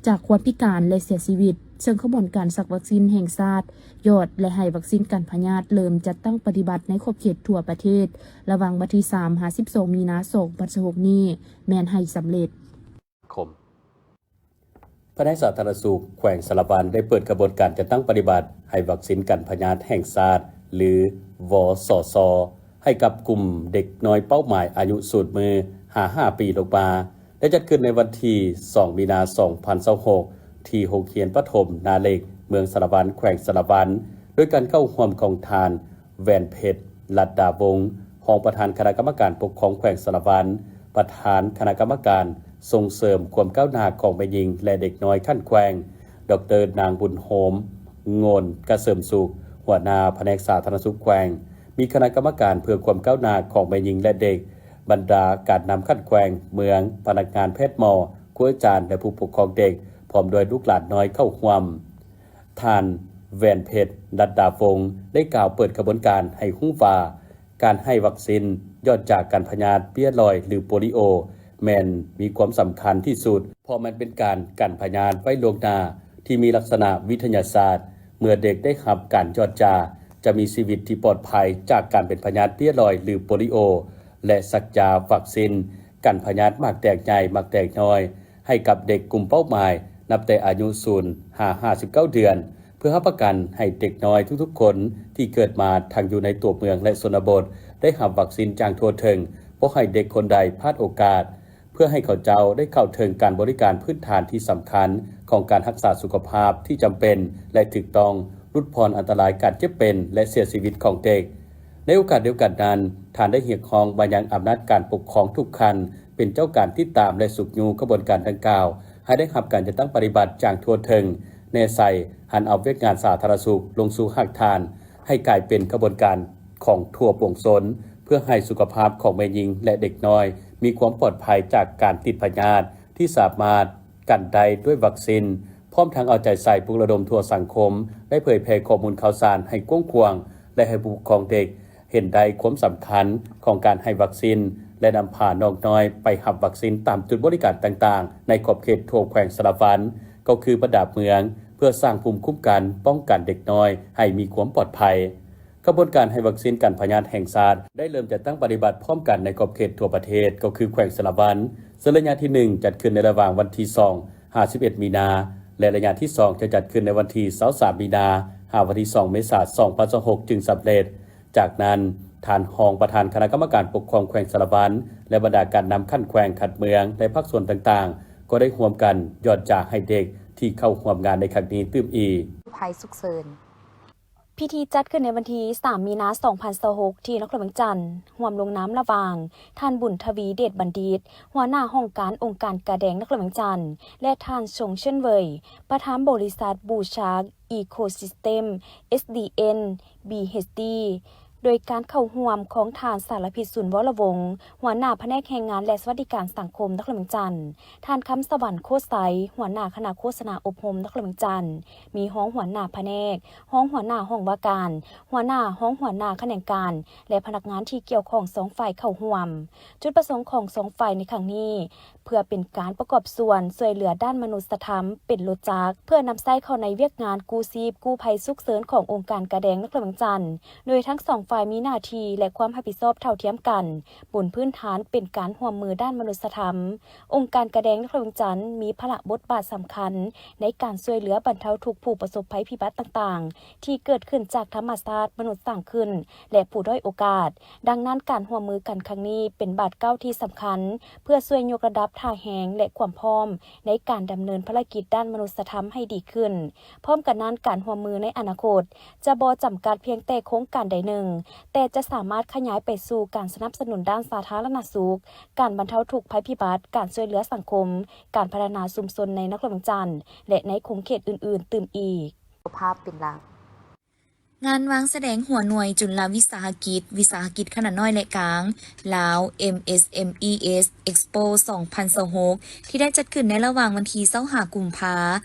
ຈາກຄວາມພິການ ແລະ ເສຍຊີວິດ. ເຊິ່ງຂະບວນການສັກວັກຊີນແຫ່ງຊາດ ຢອດ ແລະ ໃຫ້ວັກຊີນກັນພະຍາດ ເລີ່ມຈັດຕັ້ງປະຕິບັດໃນຂອບເຂດທົ່ວປະເທດ ລະຫວ່າງວັນທີສາມ ຫາ ສິບສອງ ມີນາ ສອງພັນຊາວຫົກ ນີ້ ແມ່ນໃຫ້ສຳເລັດ. ພະແນກສາທາລະນະສຸກແຂວງສາລະວັນ ໄດ້ເປີດຂະບວນການຈັດຕັ້ງປະຕິບັດໃຫ້ວັກຊີນກັນພະຍາດແຫ່ງຊາດ ຫຼື ວສຊ ໃຫ້ກັບກຸ່ມເດັກນ້ອຍເປົ້າໝາຍອາຍຸສູນມື ຫາ ຫ້າປີລົງມາ ໄດ້ຈັດຂຶ້ນໃນວັນທີສອງ ມີນາ ສອງພັນຊາວຫົກ ທີ່ໂຮງຮຽນປະຖົມນາເຫຼັກ ເມືອງສາລະວັນ ແຂວງສາລະວັນ ໂດຍການເຂົ້າຮ່ວມຂອງທ່ານ ແວ່ນເພັດ ລັດດາວົງ ຮອງປະທານຄະນະກຳມະການປົກຄອງແຂວງສາລະວັນ, ປະທານຄະນະກຳມະການສົ່ງເສີມຄວາມກ້າວໜ້າຂອງແມ່ຍິງ ແລະ ເດັກນ້ອຍຂັ້ນແຂວງ, ດອກເຕີ ນາງ ບຸນໂຮມ ໂງນກະເສີມສຸກ ຫົວໜ້າພະແນກສາທາລະນະສຸກແຂວງ, ມີຄະນະກຳມະການເພື່ອຄວາມກ້າວໜ້າຂອງແມ່ຍິງ ແລະ ເດັກ, ບັນດາການນຳຂັ້ນແຂວງ, ເມືອງ, ພະນັກງານແພດໝໍ, ຄູອາຈານ ແລະ ຜູ້ປົກຄອງເດັກ, ພ້ອມດ້ວຍລູກຫຼານນ້ອຍເຂົ້າຮ່ວມ. ທ່ານ ແວ່ນເພັດ ລັດດາວົງ ໄດ້ກ່າວເປີດຂະບວນການໃຫ້ຮູ້ວ່າ ການໃຫ້ວັກຊິນຍ້ອນຈາກກັນພະຍາດເບ້ຍລອຍ ຫຼື ໂປລິໂອ ແມ່ນມີຄວາມສຳຄັນທີ່ສຸດ, ເພາະມັນເປັນການກັນພະຍາດໄວ້ລ່ວງໜ້າທີ່ມີລັກສະນະວິທະຍາສາດ. ເມື່ອເດັກໄດ້ຮັບການຢອດຢາ, ຈະມີຊີວິດທີ່ປອດໄພຈາກການເປັນພະຍາດເບ້ຍລອຍ ຫຼື ໂປລິໂອ ແລະ ສັກຢາວັກຊິນກັນພະຍາດໝາກແຕກໃຫຍ່, ໝາກແຕກນ້ອຍ ໃຫ້ກັບເດັກກຸ່ມເປົ້າໝາຍ ນັບແຕ່ອາຍຸສູນຫາຫ້າສິບເກົ້າເດືອນ, ເພື່ອຮັບປະກັນໃຫ້ເດັກນ້ອຍທຸກໆຄົນທີ່ເກີດມາທັງຢູ່ໃນຕົວເມືອງ ແລະ ຊົນນະບົດ ໄດ້ຮັບວັກຊິນຢ່າງທົ່ວເຖິງ, ບໍ່ໃຫ້ເດັກຄົນໃດພາດໂອກາດ, ເພື່ອໃຫ້ເຂົາເຈົ້າໄດ້ເຂົ້າເຖິງການບໍລິການພື້ນຖານທີ່ສຳຄັນຂອງການຮັກສາສຸຂະພາບທີ່ຈຳເປັນ ແລະ ຖືກຕ້ອງ, ຫຼຸດຜ່ອນອັນຕະລາຍການເຈັບເປັນ ແລະ ເສຍຊີວິດຂອງເດັກ. ໃນໂອກາດດຽວກັນນັ້ນ, ທ່ານໄດ້ຮຽກຮ້ອງມາຍັງອຳນາດການປົກຄອງທຸກຂັ້ນ ເປັນເຈົ້າການຕິດຕາມ ແລະ ຊຸກຍູ້ຂະບວນການດັ່ງກ່າວ ໃຫ້ໄດ້ຮັບການຈັດຕັ້ງປະຕິບັດຢ່າງທົ່ວເຖິງ, ແນໃສ່ຫັນເອົາວຽກງານສາທາລະນະສຸກລົງສູ່ຮາກຖານ, ໃຫ້ກາຍເປັນຂະບວນການຂອງທົ່ວປວງຊົນ, ເພື່ອໃຫ້ສຸຂະພາບຂອງແມ່ຍິງ ແລະ ເດັກນ້ອຍມີຄວາມປອດໄພຈາກການຕິດພະຍາດທີ່ສາມາດກັນໄດ້ດ້ວຍວັກຊິນ, ພ້ອມທັງເອົາໃຈໃສ່ປຸກລະດົມທົ່ວສັງຄົມ ໄດ້ເຜີຍແຜ່ຂໍ້ມູນຂ່າວສານໃຫ້ກວ້າງຂວາງ ແລະ ໃຫ້ຜູ້ປົກຄອງເດັກ ເຫັນໄດ້ຄວາມສຳຄັນຂອງການໃຫ້ວັກຊິນ ແລະ ນຳພານ້ອງນ້ອຍໄປຮັບວັກຊິນຕາມຈຸດບໍລິການຕ່າງໆ ໃນຂອບເຂດທົ່ວແຂວງສາລະວັນ, ກໍຄືບັນດາເມືອງ, ເພື່ອສ້າງພູມຄຸ້ມກັນປ້ອງກັນເດັກນ້ອຍໃຫ້ມີຄວາມປອດໄພ. ຂະບວນການໃຫ້ວັກຊິນກັນພະຍາດແຫ່ງຊາດ ໄດ້ເລີ່ມຈັດຕັ້ງປະຕິບັດພ້ອມກັນໃນຂອບເຂດທົ່ວປະເທດ, ກໍຄືແຂວງສາລະວັນ, ເຊິ່ງໄລຍະທີໜຶ່ງ ຈັດຂຶ້ນໃນລະຫວ່າງວັນທີສອງ ຫາ ສິບເອັດ ມີນາ ແລະ ໄລຍະທີສອງ ຈະຈັດຂຶ້ນໃນວັນທີຊາວສາມ ມີນາ ຫາ ວັນທີສອງ ເມສາ ສອງພັນຊາວຫົກ ຈຶ່ງສຳເລັດ. ຈາກນັ້ນ, ທ່ານຮອງປະທານຄະນະກຳມະການປົກຄອງແຂວງສາລະວັນ ແລະ ບັນດາການນຳຂັ້ນແຂວງ, ຂັ້ນເມືອງ ແລະ ພາກສ່ວນຕ່າງໆ ກໍໄດ້ຮ່ວມກັນຢອດຢາໃຫ້ເດັກທີ່ເຂົ້າຮ່ວມງານໃນຄັ້ງນີ້ຕື່ມອີກ. ໄພສຸກເສີນ. ພິທີຈັດຂຶ້ນໃນວັນທີສາມ ມີນາ ສອງພັນຊາວຫົກ ທີ່ນະຄອນຫຼວງວຽງຈັນ, ຮ່ວມລົງນາມລະຫວ່າງ ທ່ານ ບຸນທະວີ ເດດບັນດິດ ຫົວໜ້າຫ້ອງການອົງການກາແດງນະຄອນຫຼວງວຽງຈັນ ແລະ ທ່ານ ຊົງ ເຊີນເຫວີຍ ປະທານບໍລິສັດ ບູຊາກ ອີໂຄຊິສເຕັມ ເອສດີເອັນ ບີເອັດດີ ໂດຍການເຂົ້າຮ່ວມຂອງທ່ານ ສາລະພິດ ສູນວໍລະວົງ ຫົວໜ້າພະແນກແຮງງານ ແລະ ສະຫວັດດີການສັງຄົມນະຄອນຫຼວງວຽງຈັນ, ທ່ານ ຄຳສະຫວັນ ໂຄດໄຊ ຫົວໜ້າຄະນະໂຄສະນາອົບຮົມນະຄອນຫຼວງວຽງຈັນ, ມີຮອງຫົວໜ້າພະແນກ, ຮອງຫົວໜ້າຫ້ອງວ່າການ, ຫົວໜ້າ, ຮອງຫົວໜ້າຂະແໜງການ ແລະ ພະນັກງານທີ່ກ່ຽວຂ້ອງສອງຝ່າຍເຂົ້າຮ່ວມ. ຈຸດປະສົງຂອງສອງຝ່າຍໃນຄັ້ງນີ້ ເພື່ອເປັນການປະກອບສ່ວນຊ່ວຍເຫຼືອດ້ານມະນຸດສະທຳເປັນລົດຈັກ ເພື່ອນຳໃຊ້ເຂົ້າໃນວຽກງານກູ້ຊີບກູ້ໄພສຸກເສີນຂອງອົງການກາແດງນະຄອນຫຼວງວຽງຈັນ, ໂດຍທັງສອງຝ່າຍມີໜ້າທີ່ ແລະ ຄວາມຮັບຜິດຊອບເທົ່າທຽມກັນ ບົນພື້ນຖານເປັນການຮ່ວມມືດ້ານມະນຸດສະທຳ. ອົງການກາແດງນະຄອນຫຼວງວຽງຈັນມີພາລະບົດບາດສຳຄັນໃນການຊ່ວຍເຫຼືອບັນເທົາທຸກຜູ້ປະສົບໄພພິບັດຕ່າງໆ ທີ່ເກີດຂຶ້ນຈາກທຳມະຊາດມະນຸດສ້າງຂຶ້ນ ແລະ ຜູ້ດ້ອຍໂອກາດ. ດັ່ງນັ້ນ, ການຮ່ວມມືກັນຄັ້ງນີ້ເປັນບາດກ້າວທີ່ສຳຄັນ ເພື່ອຊ່ວຍຍົກລະດັບທ່າແຮງ ແລະ ຄວາມພ້ອມໃນການດຳເນີນພາລະກິດດ້ານມະນຸດສະທຳໃຫ້ດີຂຶ້ນ. ພ້ອມກັນນັ້ນ, ການຮ່ວມມືໃນອະນາຄົດຈະບໍ່ຈຳກັດພຽງແຕ່ໂຄງການໃດໜຶ່ງ, ແຕ່ຈະສາມາດຂະຫຍາຍໄປສູ່ການສະໜັບສະໜູນດ້ານສາທາລະນະສຸກ, ການບັນເທົາທຸກໄພພິບັດ, ການຊ່ວຍເຫຼືອສັງຄົມ, ການພັດທະນາຊຸມຊົນໃນນະຄອນຫຼວງວຽງຈັນ ແລະ ໃນຂົງເຂດອື່ນໆຕື່ມອີກ. ສຸຂະພາບເປັນຫຼັກ. ງານວາງສະແດງຫົວໜ່ວຍຈຸນລະວິສາຫະກິດ, ວິສາຫະກິດຂະໜາດນ້ອຍ ແລະ ກາງ ລາວ ເອັມເອສເອັມອີເອັສ ເອັກສໂປ ສອງພັນຊາວຫົກ ທີ່ໄດ້ຈັດຂຶ້ນໃນລະຫວ່າງວັນທີຊາວຫ້າ ກຸມພາ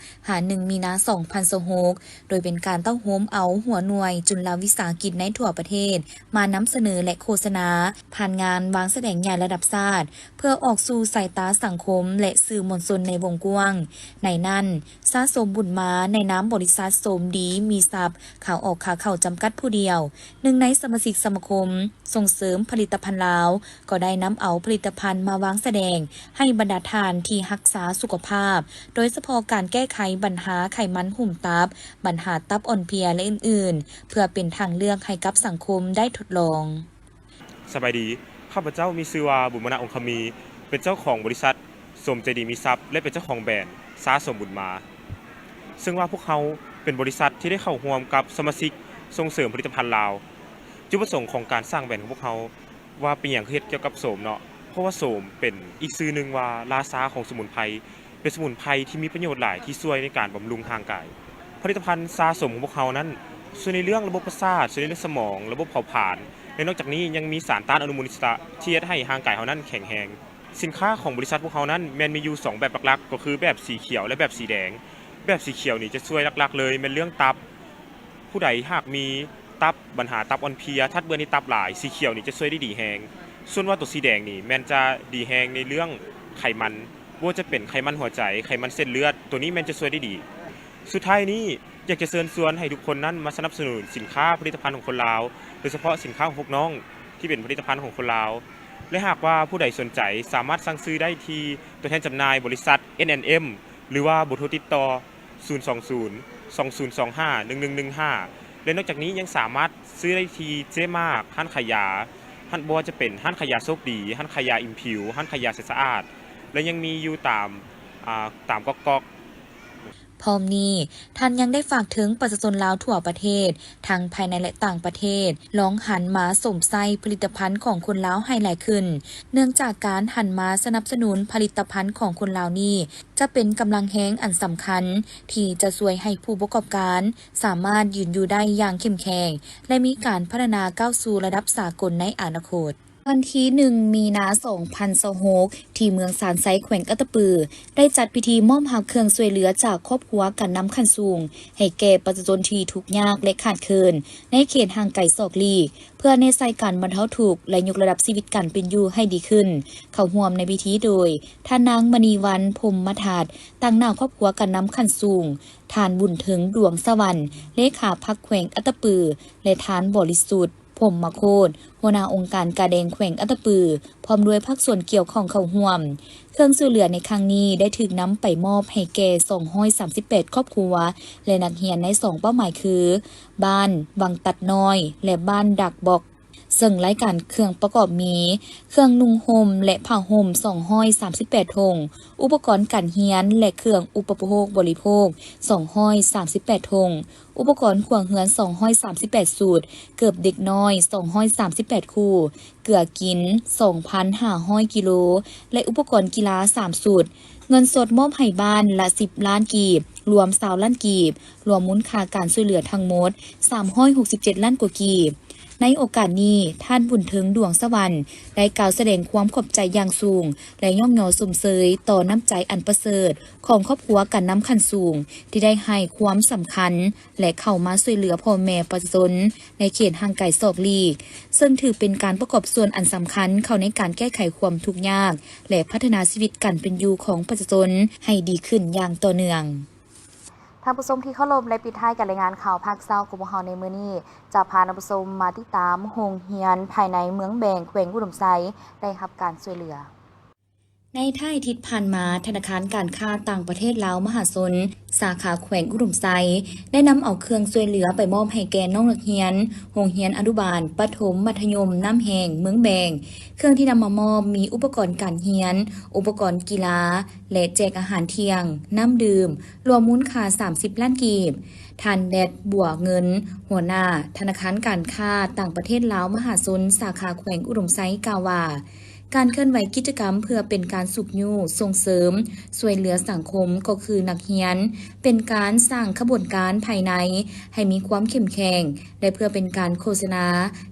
ຫາ ໜຶ່ງ ມີນາ ສອງພັນຊາວຫົກ ໂດຍເປັນການເຕົ້າໂຮມເອົາຫົວໜ່ວຍຈຸນລະວິສາຫະກິດໃນທົ່ວປະເທດ ມານຳສະເໜີ ແລະ ໂຄສະນາ ຜ່ານງານວາງສະແດງໃຫຍ່ລະດັບຊາດ ເພື່ອອອກສູ່ສາຍຕາສັງຄົມ ແລະ ສື່ມວນຊົນໃນວົງກວ້າງ. ໃນນັ້ນ, ຊາ ສົມບຸນມາ ໃນນາມບໍລິສັດ ສົມດີມີຊັບ ຂາອອກຂາເຂົ້າ ຈຳກັດຜູ້ດຽວ, ໜຶ່ງໃນສະມາຊິກສະມາຄົມສົ່ງເສີມຜະລິດຕະພັນລາວ ກໍໄດ້ນຳເອົາຜະລິດຕະພັນມາວາງສະແດງໃຫ້ບັນດາທ່ານທີ່ຮັກສາສຸຂະພາບ, ໂດຍສະເພາະການແກ້ໄຂບັນຫາໄຂມັນຫຸ້ມຕັບ, ບັນຫາຕັບອ່ອນເພຍ ແລະ ອື່ນໆ ເພື່ອເປັນທາງເລືອກໃຫ້ກັບສັງຄົມໄດ້ທົດລອງ. ສະບາຍດີ, ຂ້າພະເຈົ້າມີຊື່ວ່າ ບຸນມານະ ອົງຄະມີ, ເປັນເຈົ້າຂອງບໍລິສັດ ສົມໃຈດີມີຊັບ ແລະ ເປັນເຈົ້າຂອງແບຣນ ຊາ ສົມບຸນມາ. ເຊິ່ງວ່າພວກເຮົາເປັນບໍລິສັດທີ່ໄດ້ເຂົ້າຮ່ວມກັບສະມາຊິກສົ່ງເສີມຜະລິດຕະພັນລາວ, ຈຸດປະສົງຂອງການສ້າງແບຣນຂອງພວກເຮົາ ວ່າເປັນຫຍັງຄືເຮັດກ່ຽວກັບໂສມເນາະ ເພາະວ່າໂສມເປັນອີກຊື່ໜຶ່ງວ່າລາຊາຂອງສະໝຸນໄພ ເປັນສະໝຸນໄພທີ່ມີປະໂຫຍດຫຼາຍ ທີ່ຊ່ວຍໃນການບຳລຸງຮ່າງກາຍ. ຜະລິດຕະພັນຊາໂສມຂອງພວກເຮົານັ້ນ ຊ່ວຍໃນເລື່ອງລະບົບປະສາດ, ຊ່ວຍໃນເລື່ອງສະໝອງ, ລະບົບເຜົາຜານ ແລະ ນອກຈາກນີ້ຍັງມີສານຕ້ານອະນຸມູນອິດສະຕະ ທີ່ເຮັດໃຫ້ຮ່າງກາຍເຮົານັ້ນແຂງແຮງ. ສິນຄ້າຂອງບໍລິສັດພວກເຮົານັ້ນແມ່ນມີຢູ່ສອງແບບຫຼັກໆ ກໍຄືແບບສີຂຽວ ແລະ ແບບສີແດງ. ແບບສີຂຽວນີ້ຈະຊ່ວຍຫຼັກໆເລີຍແມ່ນເລື່ອງຕັບ. ຜູ້ໃດຫາກມີຕັບ, ບັນຫາຕັບອ່ອນເພຍ, ທາດເບື່ອໃນຕັບຫຼາຍ, ສີຂຽວນີ້ຈະຊ່ວຍໄດ້ດີແຮງ. ສ່ວນວ່າໂຕສີແດງນີ້ແມ່ນຈະດີແຮງໃນເລື່ອງໄຂມັນ, ບໍ່ວ່າຈະເປັນໄຂມັນຫົວໃຈ, ໄຂມັນເສັ້ນເລືອດ, ໂຕນີ້ແມ່ນຈະຊ່ວຍໄດ້ດີ. ສຸດທ້າຍນີ້ ຢາກຈະເຊີນຊວນໃຫ້ທຸກຄົນນັ້ນມາສະໜັບສະໜູນສິນຄ້າຜະລິດຕະພັນຂອງຄົນລາວ, ໂດຍສະເພາະສິນຄ້າຂອງພວກນ້ອງທີ່ເປັນຜະລິດຕະພັນຂອງຄົນລາວ ແລະ ຫາກວ່າຜູ້ໃດສົນໃຈ ສາມາດສັ່ງຊື້ໄດ້ທີ່ຕົວແທນຈຳໜ່າຍບໍລິສັດ ເອັນ ແອນ ເອັມ ຫຼືວ່າເບີໂທຕິດຕໍ່ ສູນສອງສູນ ສອງສູນສອງຫ້າ ໜຶ່ງໜຶ່ງໜຶ່ງຫ້າ ແລະ ນອກຈາກນີ້ຍັງສາມາດຊື້ໄດ້ທີ່ເຈມາກ, ຮ້ານຂາຍຢາ, ຮ້ານ ບໍ່ວ່າຈະເປັນຮ້ານຂາຍຢາໂຊກດີ, ຮ້ານຂາຍຢາອິມພິວ, ຮ້ານຂາຍຢາໃສສະອາດ ແລະ ຍັງມີຢູ່ຕາມ ອ່າ ຕາມກອກໆ. ພ້ອມນີ້, ທ່ານຍັງໄດ້ຝາກເຖິງປະຊາຊົນລາວທົ່ວປະເທດ, ທັງພາຍໃນ ແລະ ຕ່າງປະເທດ, ລອງຫັນມາຊົມໃຊ້ຜະລິດຕະພັນຂອງຄົນລາວໃຫ້ຫຼາຍຂຶ້ນ. ເນື່ອງຈາກການຫັນມາສະໜັບສະໜູນຜະລິດຕະພັນຂອງຄົນລາວນີ້ ຈະເປັນກຳລັງແຮງອັນສຳຄັນ ທີ່ຈະຊ່ວຍໃຫ້ຜູ້ປະກອບການສາມາດຢືນຢູ່ໄດ້ຢ່າງເຂັ້ມແຂງ ແລະ ມີການພັດທະນາກ້າວສູ່ລະດັບສາກົນໃນອະນາຄົດ. ວັນທີໜຶ່ງ ມີນາ ສອງພັນຊາວຫົກ ທີ່ເມືອງຊານໄຊ ແຂວງອັດຕະປື ໄດ້ຈັດພິທີມອບຮັບເຄື່ອງຊ່ວຍເຫຼືອຈາກຄອບຄົວການນຳຂັ້ນສູງ ໃຫ້ແກ່ປະຊາຊົນທີ່ທຸກຍາກ ແລະ ຂາດເຂີນ ໃນເຂດຫ່າງໄກສອກຫຼີກ ເພື່ອແນໃສ່ການບັນເທົາທຸກ ແລະ ຍົກລະດັບຊີວິດການເປັນຢູ່ໃຫ້ດີຂຶ້ນ. ເຂົ້າຮ່ວມໃນພິທີໂດຍ ທ່ານນາງ ມະນີວັນ ພົມມະທັດ ຕາງໜ້າຄອບຄົວການນຳຂັ້ນສູງ, ທ່ານ ບຸນເຖິງ ດວງສະຫວັນ ເລຂາພັກແຂວງອັດຕະປື ແລະ ທ່ານ ບໍລິສຸດ ພົມມະໂຄດ ຫົວໜ້າອົງການກາແດງແຂວງອັດຕະປື ພ້ອມດ້ວຍພາກສ່ວນກ່ຽວຂ້ອງເຂົ້າຮ່ວມ. ເຄື່ອງຊ່ວຍເຫຼືອໃນຄັ້ງນີ້ໄດ້ຖືກນຳໄປມອບໃຫ້ແກ່ສອງຮ້ອຍສາມສິບແປດຄອບຄົວ ແລະ ນັກຮຽນໃນສອງເປົ້າໝາຍຄື ບ້ານວັງຕັດນ້ອຍ ແລະ ບ້ານດາກບອກ, ເຊິ່ງລາຍການເຄື່ອງປະກອບມີ ເຄື່ອງນຸ່ງຫົ່ມ ແລະ ຜ້າຫົ່ມ ສອງຮ້ອຍສາມສິບແປດຖົງ, ອຸປະກອນການຮຽນ ແລະ ເຄື່ອງອຸປະໂພກບໍລິໂພກ ສອງຮ້ອຍສາມສິບແປດຖົງ, ອຸປະກອນຄົວເຮືອນ ສອງຮ້ອຍສາມສິບແປດຊຸດ, ເກີບເດັກນ້ອຍ ສອງຮ້ອຍສາມສິບແປດຄູ່, ເກືອກິນ ສອງພັນຫ້າຮ້ອຍກິໂລ ແລະ ອຸປະກອນກິລາ ສາມຊຸດ. ເງິນສົດມອບໃຫ້ບ້ານລະ ສິບລ້ານກີບ, ລວມ ຊາວລ້ານກີບ, ລວມມູນຄ່າການຊ່ວຍເຫຼືອທັງໝົດ ສາມຮ້ອຍຫົກສິບເຈັດລ້ານກວ່າກີບ. ໃນໂອກາດນີ້, ທ່ານ ບຸນເຖິງ ດວງສະຫວັນ ໄດ້ກ່າວສະແດງຄວາມຂອບໃຈຢ່າງສູງ ແລະ ຍ້ອງຍໍຊົມເຊີຍຕໍ່ນ້ຳໃຈອັນປະເສີດຂອງຄອບຄົວການນຳຂັ້ນສູງ ທີ່ໄດ້ໃຫ້ຄວາມສຳຄັນ ແລະ ເຂົ້າມາຊ່ວຍເຫຼືອພໍ່ແມ່ປະຊາຊົນໃນເຂດຫ່າງໄກສອກຫຼີກ, ເຊິ່ງຖືເປັນການປະກອບສ່ວນອັນສຳຄັນເຂົ້າໃນການແກ້ໄຂຄວາມທຸກຍາກ ແລະ ພັດທະນາຊີວິດການເປັນຢູ່ຂອງປະຊາຊົນໃຫ້ດີຂຶ້ນຢ່າງຕໍ່ເນື່ອງ. ທ່ານຜູ້ຊົມທີ່ເຄົາລົບ ແລະ ປິດທ້າຍການລາຍງານຂ່າວພາກເຊົ້າຂອງພວກເຮົາໃນມື້ນີ້ ຈະພາທ່ານຜູ້ຊົມມາຕິດຕາມໂຮງຮຽນພາຍໃນເມືອງແບງ ແຂວງອຸດົມໄຊ ໄດ້ຮັບການຊ່ວຍເຫຼືອ. ໃນທ້າຍທິດຜ່ານມາ, ທະນາຄານການຄ້າຕ່າງປະເທດລາວມະຫາຊົນ ສາຂາແຂວງອຸດົມໄຊ ໄດ້ນຳເອົາເຄື່ອງຊ່ວຍເຫຼືອໄປມອບໃຫ້ແກ່ນ້ອງນັກຮຽນໂຮງຮຽນອະນຸບານປະຖົມມັດທະຍົມນ້ຳແຮງ ເມືອງແບງ. ເຄື່ອງທີ່ນຳມາມອບມີອຸປະກອນການຮຽນ, ອຸປະກອນກິລາ ແລະ ແຈກອາຫານທ່ຽງ, ນ້ຳດື່ມ, ລວມມູນຄ່າສາມສິບລ້ານກີບ. ທ່ານ ແດດ ບົວເງິນ ຫົວໜ້າທະນາຄານການຄ້າຕ່າງປະເທດລາວມະຫາຊົນ ສາຂາແຂວງອຸດົມໄຊ ກ່າວວ່າ, ການເຄື່ອນໄຫວກິດຈະກຳເພື່ອເປັນການຊຸກຍູ້, ສົ່ງເສີມ, ຊ່ວຍເຫຼືອສັງຄົມ ກໍຄືນັກຮຽນ, ເປັນການສ້າງຂະບວນການພາຍໃນໃຫ້ມີຄວາມເຂັ້ມແຂງ ແລະ ເພື່ອເປັນການໂຄສະນາ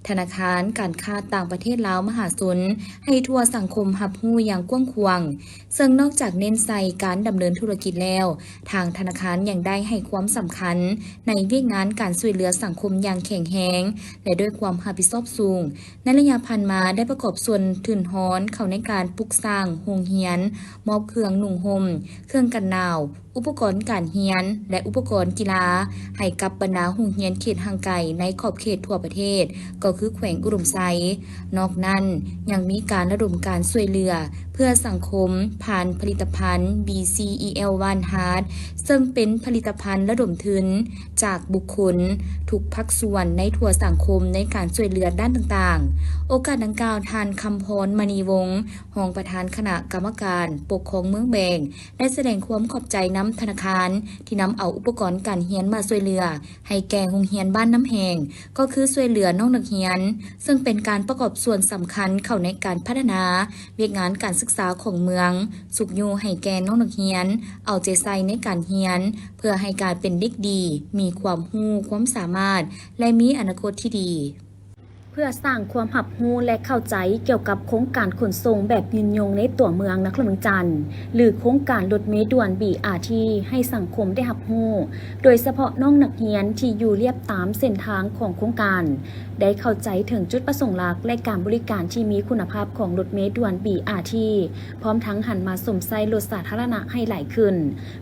ທະນາຄານການຄ້າຕ່າງປະເທດລາວມະຫາຊົນ ໃຫ້ທົ່ວສັງຄົມຮັບຮູ້ຢ່າງກວ້າງຂວາງ. ເຊິ່ງນອກຈາກເນັ້ນໃສ່ການດຳເນີນທຸລະກິດແລ້ວ, ທາງທະນາຄານຍັງໄດ້ໃຫ້ຄວາມສຳຄັນໃນວຽກງານການຊ່ວຍເຫຼືອສັງຄົມຢ່າງແຂງແຮງ ແລະ ດ້ວຍຄວາມຮັບຜິດຊອບສູງ. ໃນໄລຍະຜ່ານມາໄດ້ປະກອບສ່ວນທຶນຮອນເຂົ້າໃນການປຸກສ້າງໂຮງຮຽນ, ມອບເຄື່ອງນຸ່ງຫົ່ມ, ເຄື່ອງກັນໜາວ, ອຸປະກອນການຮຽນ ແລະ ອຸປະກອນກິລາ ໃຫ້ກັບບັນດາໂຮງຮຽນເຂດຫ່າງໄກໃນຂອບເຂດທົ່ວປະເທດ ກໍຄືແຂວງອຸດົມໄຊ. ນອກນັ້ນຍັງມີການລະດົມການຊ່ວຍເຫຼືອເພື່ອສັງຄົມຜ່ານຜະລິດຕະພັນ ບີ ຊີ ອີ ແອລ ວັນ ຮາດ ເຊິ່ງເປັນຜະລິດຕະພັນລະດົມທຶນຈາກບຸກຄົນທຸກພາກສ່ວນໃນທົ່ວສັງຄົມໃນການຊ່ວຍເຫຼືອດ້ານຕ່າງໆ. ໂອກາດດັ່ງກ່າວ, ທ່ານ ຄຳພອນ ມະ ມີວົງ, ຮອງປະທານຄະນະກຳມະການປົກຄອງເມືອງແບງ ໄດ້ສະແດງຄວາມຂອບໃຈນຳທະນາຄານທີ່ນຳເອົາອຸປະກອນການຮຽນມາຊ່ວຍເຫຼືອໃຫ້ແກ່ໂຮງຮຽນບ້ານນ້ຳແຮງ ກໍຄືຊ່ວຍເຫຼືອນ້ອງນັກຮຽນ, ເຊິ່ງເປັນການປະກອບສ່ວນສຳຄັນເຂົ້າໃນການພັດທະນາວຽກງານການສຶກສາຂອງເມືອງ, ຊຸກຍູ້ໃຫ້ແກ່ນ້ອງນັກຮຽນ ເອົາໃຈໃສ່ໃນການຮຽນ ເພື່ອໃຫ້ກາຍເປັນເດັກດີ, ມີຄວາມຮູ້ຄວາມສາມາດ ແລະ ມີອະນາຄົດທີ່ດີ. ເພື່ອສ້າງຄວາມຮັບຮູ້ ແລະ ເຂົ້າໃຈກ່ຽວກັບໂຄງການຂົນສົ່ງແບບຍືນຍົງໃນຕົວເມືອງນະຄອນຫຼວງວຽງຈັນ ຫຼື ໂຄງການລົດເມດ່ວນ ບີອາທີ ໃຫ້ສັງຄົມໄດ້ຮັບຮູ້, ໂດຍສະເພາະນ້ອງນັກຮຽນທີ່ຢູ່ລຽບຕາມເສັ້ນທາງຂອງໂຄງການ ໄດ້ເຂົ້າໃຈເຖິງຈຸດປະສົງຫຼັກ ແລະ ການບໍລິການທີ່ມີຄຸນນະພາບຂອງລົດເມດ່ວນ ບີອາທີ ພ້ອມທັງຫັນມາຊົມໃຊ້ລົດສາທາລະນະໃຫ້ຫຼາຍຂຶ້ນ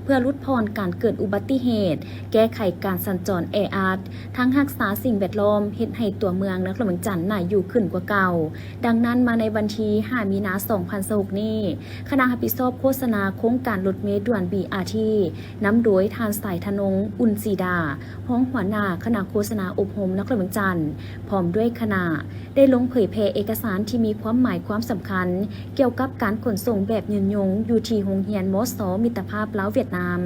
ເພື່ອຫຼຸດຜ່ອນການເກີດອຸບັດຕິເຫດ, ແກ້ໄຂການສັນຈອນແອອັດ, ທັງຮັກສາສິ່ງແວດລ້ອມ, ເຮັດໃຫ້ຕົວເມືອງນະຄອນຫຼວງວຽງຈັນໜ້າຢູ່ຂຶ້ນກວ່າເກົ່າ. ດັ່ງນັ້ນ, ມາໃນວັນທີຫ້າ ມີນາ ສອງພັນຊາວຫົກນີ້, ຄະນະຮັບຜິດຊອບໂຄສະນາໂຄງການລົດເມດ່ວນ ບີອາທີ ນຳໂດຍທ່ານ ສາຍທະນົງ ອຸ່ນສີດາ, ຮອງຫົວໜ້າຄະນະໂຄສະນາອົບຮົມນະຄອນຫຼວງວຽງຈັນ ພ້ອມດ້ວຍຄະນະ ໄດ້ລົງເຜີຍແຜ່ເອກະສານທີ່ມີຄວາມໝາຍຄວາມສຳຄັນ ກ່ຽວກັບການຂົນສົ່ງແບບຍືນຍົງ ຢູ່ທີ່ໂຮງຮຽນ ມສ ມິດຕະພາບລາວຫວຽດນາມ,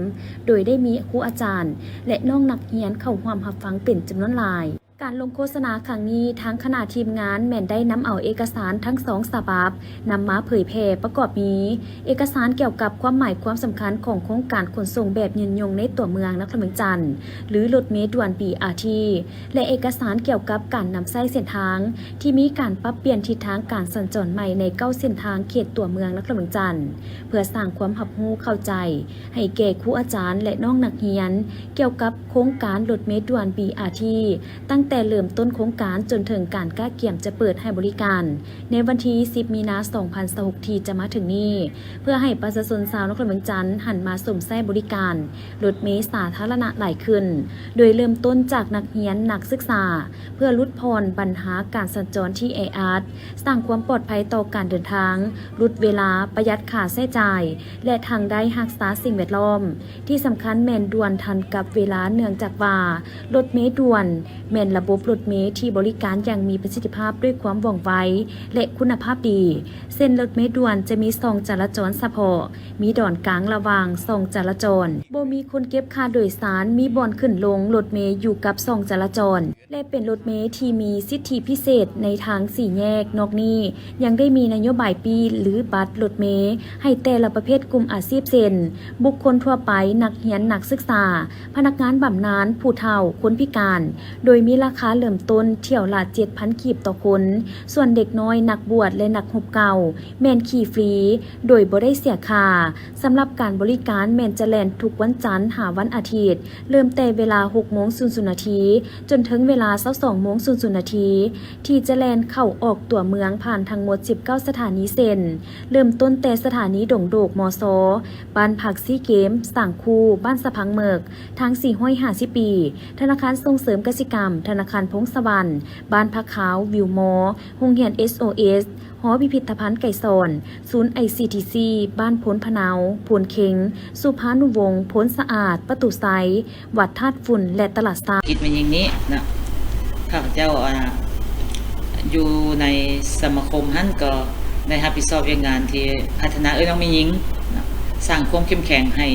ໂດຍໄດ້ມີຄູອາຈານ ແລະ ນ້ອງນັກຮຽນເຂົ້າຮ່ວມຮັບຟັງເປັນຈຳນວນຫຼາຍ. ການລົງໂຄສະນາຄັ້ງນີ້, ທາງຄະນະທີມງານແມ່ນໄດ້ນຳເອົາເອກະສານທັງສອງສະບັບ ນຳມາເຜີຍແຜ່ ປະກອບມີ ເອກະສານກ່ຽວກັບຄວາມໝາຍຄວາມສຳຄັນຂອງໂຄງການຂົນສົ່ງແບບຍືນຍົງໃນຕົວເມືອງນະຄອນຫຼວງວຽງຈັນ ຫຼື ລົດເມດ່ວນ ບີອາທີ ແລະ ເອກະສານກ່ຽວກັບການນຳໃຊ້ເສັ້ນທາງ ທີ່ມີການປັບປ່ຽນທິດທາງການສັນຈອນໃໝ່ໃນເກົ້າເສັ້ນທາງເຂດຕົວເມືອງນະຄອນຫຼວງວຽງຈັນ ເພື່ອສ້າງຄວາມຮັບຮູ້ເຂົ້າໃຈໃຫ້ແກ່ຄູອາຈານ ແລະ ນ້ອງນັກຮຽນ ກ່ຽວກັບໂຄງການລົດເມດ່ວນ ບີອາທີ ຕັ້ງແຕ່ເລີ່ມຕົ້ນໂຄງການຈົນເຖິງການກະກຽມຈະເປີດໃຫ້ບໍລິການ ໃນວັນທີສິບ ມີນາ ສອງພັນຊາວຫົກ ທີ່ຈະມາເຖິງນີ້, ເພື່ອໃຫ້ປະຊາຊົນຊາວນະຄອນຫຼວງວຽງຈັນຫັນມາຊົມໃຊ້ບໍລິການລົດເມສາທາລະນະຫຼາຍຂຶ້ນ, ໂດຍເລີ່ມຕົ້ນຈາກນັກຮຽນນັກສຶກສາ, ເພື່ອຫຼຸດຜ່ອນບັນຫາການສັນຈອນທີ່ແອອັດ, ສ້າງຄວາມປອດໄພຕໍ່ການເດີນທາງ, ຫຼຸດເວລາ, ປະຢັດຄ່າໃຊ້ຈ່າຍ ແລະ ທັງໄດ້ຮັກສາສິ່ງແວດລ້ອມ. ທີ່ສຳຄັນແມ່ນດ່ວນທັນກັບເວລາ, ເນື່ອງຈາກວ່າລົດເມດ່ວນແມ່ນລະບົບລົດເມທີ່ບໍລິການຢ່າງມີປະສິດທິພາບ, ດ້ວຍຄວາມວ່ອງໄວ ແລະ ຄຸນນະພາບດີ. ເສັ້ນລົດເມດ່ວນຈະມີຊ່ອງຈະລາຈອນສະເພາະ, ມີດອນກາງລະຫວ່າງຊ່ອງຈະລາຈອນ, ບໍ່ມີຄົນເກັບຄ່າໂດຍສານ, ມີບ່ອນຂຶ້ນລົງລົດເມຢູ່ກັບຊ່ອງຈະລາຈອນ ແລະ ເປັນລົດເມທີ່ມີສິດທິພິເສດໃນທາງສີ່ແຍກ. ນອກນີ້ຍັງໄດ້ມີນະໂຍບາຍປີ້ ຫຼື ບັດລົດເມໃຫ້ແຕ່ລະປະເພດກຸ່ມອາຊີບ ເຊັ່ນ ບຸກຄົນທົ່ວໄປ, ນັກຮຽນ, ນັກສຶກສາ, ພະນັກງານບຳນານ, ຜູ້ເຖົ້າ, ຄົນພິການ, ໂດຍມີລາຄາເລີ່ມຕົ້ນຖ້ຽວລະເຈັດພັນກີບຕໍ່ຄົນ, ສ່ວນເດັກນ້ອຍ, ນັກບວດ ແລະ ນັກຮົບເກົ່າ ແມ່ນຂີ່ຟຣີ ໂດຍບໍ່ໄດ້ເສຍຄ່າ. ສຳລັບການບໍລິການແມ່ນຈະແລ່ນທຸກວັນຈັນຫາວັນອາທິດ, ເລີ່ມແຕ່ເວລາຫົກໂມງສູນນາທີ ຈົນເຖິງເວລາຊາວສອງໂມງສູນນາທີ ທີ່ຈະແລ່ນເຂົ້າອອກຕົວເມືອງ ຜ່ານທັງໝົດສິບເກົ້າສະຖານີ ເຊັ່ນ ເລີ່ມຕົ້ນແຕ່ສະຖານີດົງໂດກ ມສ, ບ້ານພັກຊີເກມ, ສາງຄູ, ບ້ານສະພັງເໝິກ, ທາງສີ່ຮ້ອຍຫ້າສິບປີ, ທະນາຄານສົ່ງເສີມກະສິກຳ, ທະນາຄານພົງສະຫວັນ, ບ້ານພະຂາວ, ວິວມໍ, ໂຮງຮຽນ ເອສໂອເອສ, ຫໍພິພິດທະພັນໄກສອນ, ສູນ ໄອຊີທີຊີ ບ້ານໂພນພະເນົາ, ໂພນເຄັງ, ສຸພານຸວົງ, ໂພນສະອາດ, ປະຕູໄຊ, ວັດທາດຝຸ່ນ ແລະ ຕະຫຼາດຊາ. ກິດແມ່ຍິງນີ້ເນາະ, ຂ້າພະເຈົ້າ ອ່າ ຢູ່ໃນສະມາຄົມຫັ້ນ ກໍໄດ້ຮັບຜິດຊອບວຽກງານທີ່ພັດທະນາເອື້ອຍນ້ອງແມ່ຍິງເນາະ, ສ້າງຄວາມເຂັ້ມແຂງໃຫ້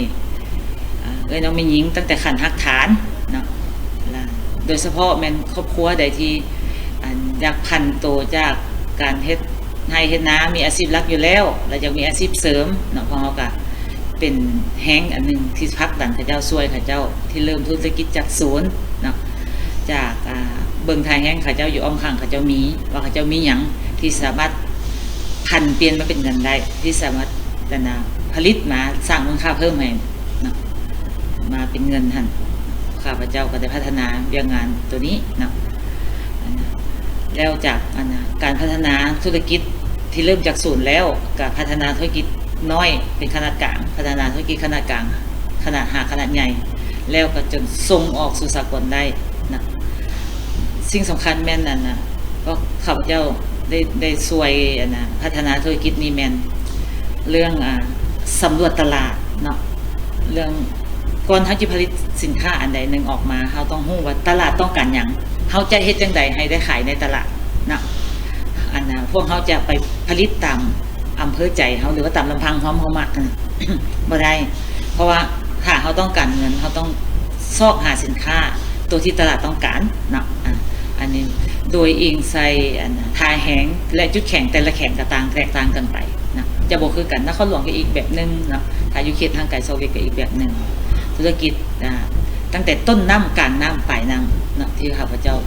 ອ່າ ເອື້ອຍນ້ອງແມ່ຍິງຕັ້ງແຕ່ຂັ້ນຮາກຖານເນາະ, ລະໂດຍສະເພາະແມ່ນຄອບຄົວໃດທີ່ ອັນ ຢາກຜັນໂຕຈາກການເຮັດໄຮ່ເຮັດນາ ມີອາຊີບຫຼັກຢູ່ແລ້ວ ລະຢາກມີອາຊີບເສີມເນາະ, ພວກເຮົາກະເປັນແຮງອັນໜຶ່ງທີ່ຜັກດັນເຂົາເຈົ້າ, ຊ່ວຍເຂົາເຈົ້າທີ່ເລີ່ມທຸລະກິດຈາກສູນເນາະ, ຈາກ ອ່າ ເບິ່ງທ່າແຮງເຂົາເຈົ້າຢູ່ອ້ອມຂ້າງ ເຂົາເຈົ້າມີ ວ່າເຂົາເຈົ້າມີຫຍັງທີ່ສາມາດຜັນປ່ຽນມາເປັນເງິນໄດ້ ທີ່ສາມາດ ອັນນະ ຜະລິດມາສ້າງມູນຄ່າເພີ່ມໃຫ້ເນາະ, ມາເປັນເງິນຫັ້ນ ຂ້າພະເຈົ້າກໍໄດ້ພັດທະນາວຽກງານໂຕນີ້ເນາະ. ອັນນະ ແລ້ວຈາກ ອັນນະ ການພັດທະນາທຸລະກິດທີ່ເລີ່ມຈາກສູນແລ້ວ ກໍພັດທະນາທຸລະກິດນ້ອຍເປັນຂະໜາດກາງ, ພັດທະນາທຸລະກິດຂະໜາດກາງ, ຂະໜາດ ຫາຂະໜາດໃຫຍ່ ແລ້ວກໍຈົນສົ່ງອອກສູ່ສາກົນໄດ້ນະ. ສິ່ງສຳຄັນແມ່ນ ອັນນະ ພວກຂ້າພະເຈົ້າໄດ້ ໄດ້ຊ່ວຍ ອັນນະ ພັດທະນາທຸລະກິດນີ້ແມ່ນເລື່ອງ ອ່າ ສຳຫຼວດຕະຫຼາດເນາະ, ເລື່ອງ ກ່ອນເຮົາຈະຜະລິດສິນຄ້າອັນໃດໜຶ່ງອອກມາ ເຮົາຕ້ອງຮູ້ວ່າຕະຫຼາດຕ້ອງການຫຍັງ, ເຮົາຈະເຮັດຈັ່ງໃດໃຫ້ໄດ້ຂາຍໃນຕະຫຼາດເນາະ. ອັນນະ ພວກເຮົາຈະໄປຜະລິດຕາມອຳເພີໃຈເຮົາ ຫຼືວ່າຕາມລຳພັງເຮົາ ເຮົາມັກຫັ້ນ ບໍ່ໄດ້ ເພາະວ່າຖ້າເຮົາຕ້ອງການເງິນ ເຮົາຕ້ອງຊອກຫາສິນຄ້າໂຕທີ່ຕະຫຼາດຕ້ອງການເນາະ. ອາ ອັນນີ້ໂດຍອີງໃສ່ ອັນ ທ່າແຮງ ແລະ ຈຸດແຂງແຕ່ລະແຂວງກໍຕ່າງ ແຕກຕ່າງກັນໄປເນາະ ຈະບໍ່ຄືກັນ. ນະຄອນຫຼວງກໍອີກແບບໜຶ່ງເນາະ ຖ້າຢູ່ເຂດຫ່າງໄກຊອກຫຼີກກໍອີກແບບໜຶ່ງ. ທຸລະກິດ ອາ ຕັ້ງແຕ່ຕົ້ນນ້ຳ ກາງນ້ຳ ປາຍນ້ຳເນາະ ທີ່ຂ້າພະເຈົ້າ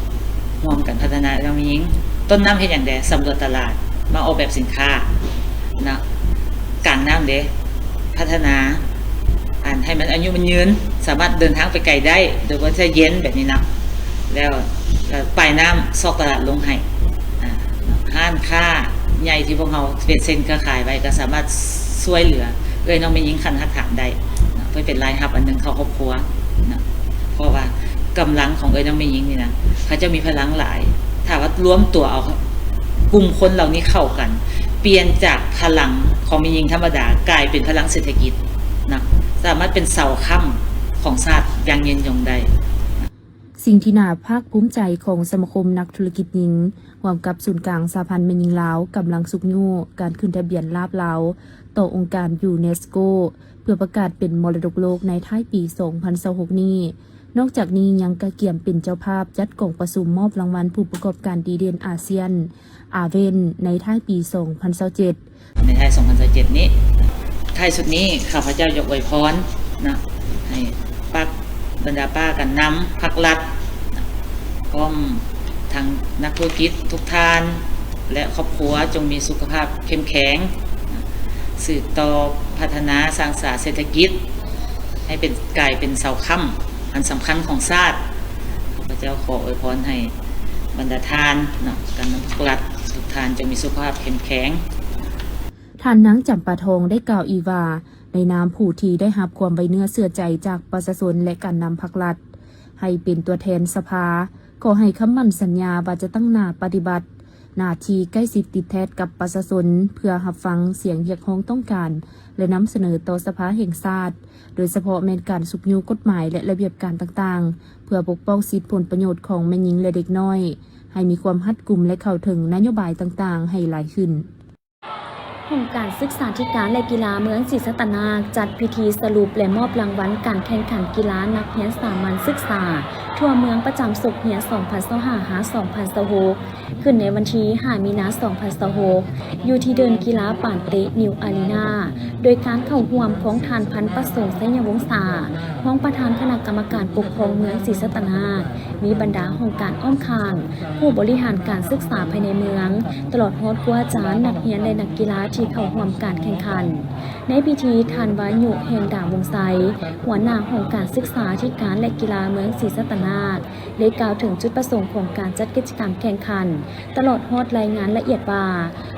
ຮ່ວມກັນພັດທະນາເອື້ອຍນ້ອງແມ່ຍິງ. ຕົ້ນນ້ຳເຮັດຫຍັງແດ່? ສຳຫຼວດຕະຫຼາດ ມາອອກແບບສິນຄ້າເນາະ. ກາງນ້ຳເດ້? ພັດທະນາ ອັນ ໃຫ້ມັນອາຍຸມັນຍືນ ສາມາດເດີນທາງໄປໄກໄດ້ ໂດຍບໍ່ໃຊ້ເຢັນແບບນີ້ເນາະ. ແລ້ວ ແລ້ວປາຍນ້ຳ ຊອກຕະຫຼາດລົງໃຫ້ ອາ ຮ້ານຄ້າໃຫຍ່ທີ່ພວກເຮົາເປັນເສັ້ນເຄືອຂ່າຍໄວ້ ກໍສາມາດຊ່ວຍເຫຼືອເອື້ອຍນ້ອງແມ່ຍິງຂັ້ນຮາກຖານໄດ້ເນາະ ເພື່ອເປັນລາຍຮັບອັນໜຶ່ງເຂົ້າຄອບຄົວເນາະ. ເພາະວ່າກຳລັງຂອງເອື້ອຍນ້ອງແມ່ຍິງນີ້ນະ ເຂົາເຈົ້າມີພະລັງຫຼາຍ. ຖ້າວ່າລວມຕົວເອົາກຸ່ມຄົນເຫຼົ່ານີ້ເຂົ້າກັນ ປ່ຽນຈາກພະລັງຂອງແມ່ຍິງທຳມະດາ ກາຍເປັນພະລັງເສດຖະກິດເນາະ ສາມາດເປັນເສົາຄ້ຳຂອງຊາດຢ່າງຍືນຍົງໄດ້. ສິ່ງທີ່ໜ້າພາກພູມໃຈຂອງສະມາຄົມນັກທຸລະກິດຍິງ ຮ່ວມກັບສູນກາງສະຫະພັນແມ່ຍິງລາວ ກຳລັງຊຸກຍູ້ການຂຶ້ນທະບຽນລາບລາວຕໍ່ອົງການຢູເນສໂກ ເພື່ອປະກາດເປັນມໍລະດົກໂລກໃນທ້າຍປີສອງພັນຊາວຫົກນີ້. ນອກຈາກນີ້ຍັງກະກຽມເປັນເຈົ້າພາບຈັດກອງປະຊຸມມອບລາງວັນຜູ້ປະກອບການດີເດັ່ນອາຊຽນ ອາເວັນ ໃນທ້າຍປີສອງພັນຊາວເຈັດ. ໃນທ້າຍສອງພັນຊາວເຈັດນີ້ ທ້າຍສຸດນີ້ ຂ້າພະເຈົ້າຢາກອວຍພອນເນາະ ໃຫ້ປາກ ບັນດາປ້າການນຳພັກລັດ ພ້ອມທັງນັກທຸລະກິດທຸກທ່ານ ແລະ ຄອບຄົວ ຈົ່ງມີສຸຂະພາບເຂັ້ມແຂງ ສືບຕໍ່ພັດທະນາສ້າງສາເສດຖະກິດ ໃຫ້ເປັນ ກາຍເປັນເສົາຄ້ຳອັນສຳຄັນຂອງຊາດ. ຂ້າພະເຈົ້າຂໍອວຍພອນໃຫ້ບັນດາທ່ານເນາະ ການນຳພັກລັດທຸກທ່ານ ຈົ່ງມີສຸຂະພາບເຂັ້ມແຂງ. ທ່ານນາງ ຈຳປາທອງ ໄດ້ກ່າວອີກວ່າ ໃນນາມຜູ້ທີ່ໄດ້ຮັບຄວາມໄວ້ເນື້ອເຊື່ອໃຈຈາກປະຊາຊົນ ແລະ ການນຳພັກລັດ ໃຫ້ເປັນຕົວແທນສະພາ, ຂໍໃຫ້ຄຳໝັ້ນສັນຍາວ່າຈະຕັ້ງໜ້າປະຕິບັດໜ້າທີ່ໃກ້ຊິດຕິດແທດກັບປະຊາຊົນ ເພື່ອຮັບຟັງສຽງຮຽກຮ້ອງຕ້ອງການ ແລະ ນຳສະເໜີຕໍ່ສະພາແຫ່ງຊາດ, ໂດຍສະເພາະແມ່ນການຊຸກຍູ້ກົດໝາຍ ແລະ ລະບຽບການຕ່າງໆ ເພື່ອປົກປ້ອງສິດຜົນປະໂຫຍດຂອງແມ່ຍິງ ແລະ ເດັກນ້ອຍ ໃຫ້ມີຄວາມຮັດກຸມ ແລະ ເຂົ້າເຖິງນະໂຍບາຍຕ່າງໆໃຫ້ຫຼາຍຂຶ້ນ. ຫ້ອງການສຶກສາທິການ ແລະ ກິລາເມືອງສີສັດຕະນາກ ຈັດພິທີສະຫຼຸບ ແລະ ມອບລາງວັນການແຂ່ງຂັນກິລານັກຮຽນສາມັນສຶກສາທົ່ວເມືອງປະຈຳສົກຮຽນສອງພັນຊາວຫ້າ ຫາ ສອງພັນຊາວຫົກ ຂຶ້ນໃນວັນທີຫ້າ ມີນາ ສອງພັນຊາວຫົກ ຢູ່ທີ່ເດີ່ນກິລາປານເຕະນິວອາຣີນາ ໂດຍການເຂົ້າຮ່ວມຂອງທ່ານ ພັນປະສົງ ໄຊຍະວົງສາ ຮອງປະທານຄະນະກຳມະການປົກຄອງເມືອງສີສັດຕະນາກ, ມີບັນດາຫ້ອງການອ້ອມຂ້າງ, ຜູ້ບໍລິຫານການສຶກສາພາຍໃນເມືອງ, ຕະຫຼອດຮອດຄູອາຈານ, ນັກຮຽນ ແລະ ນັກກິລາທີ່ເຂົ້າຮ່ວມການແຂ່ງຂັນ. ໃນພິທີ, ທ່ານ ວາຍຸ ແຫ່ງດາວົງໄຊ, ຫົວໜ້າຫ້ອງການສຶກສາທິການ ແລະ ກິລາເມືອງສີສັດຕະນາກ, ໄດ້ກ່າວເຖິງຈຸດປະສົງຂອງການຈັດກິດຈະກຳແຂ່ງຂັນ, ຕະຫຼອດຮອດລາຍງານລະອຽດວ່າ,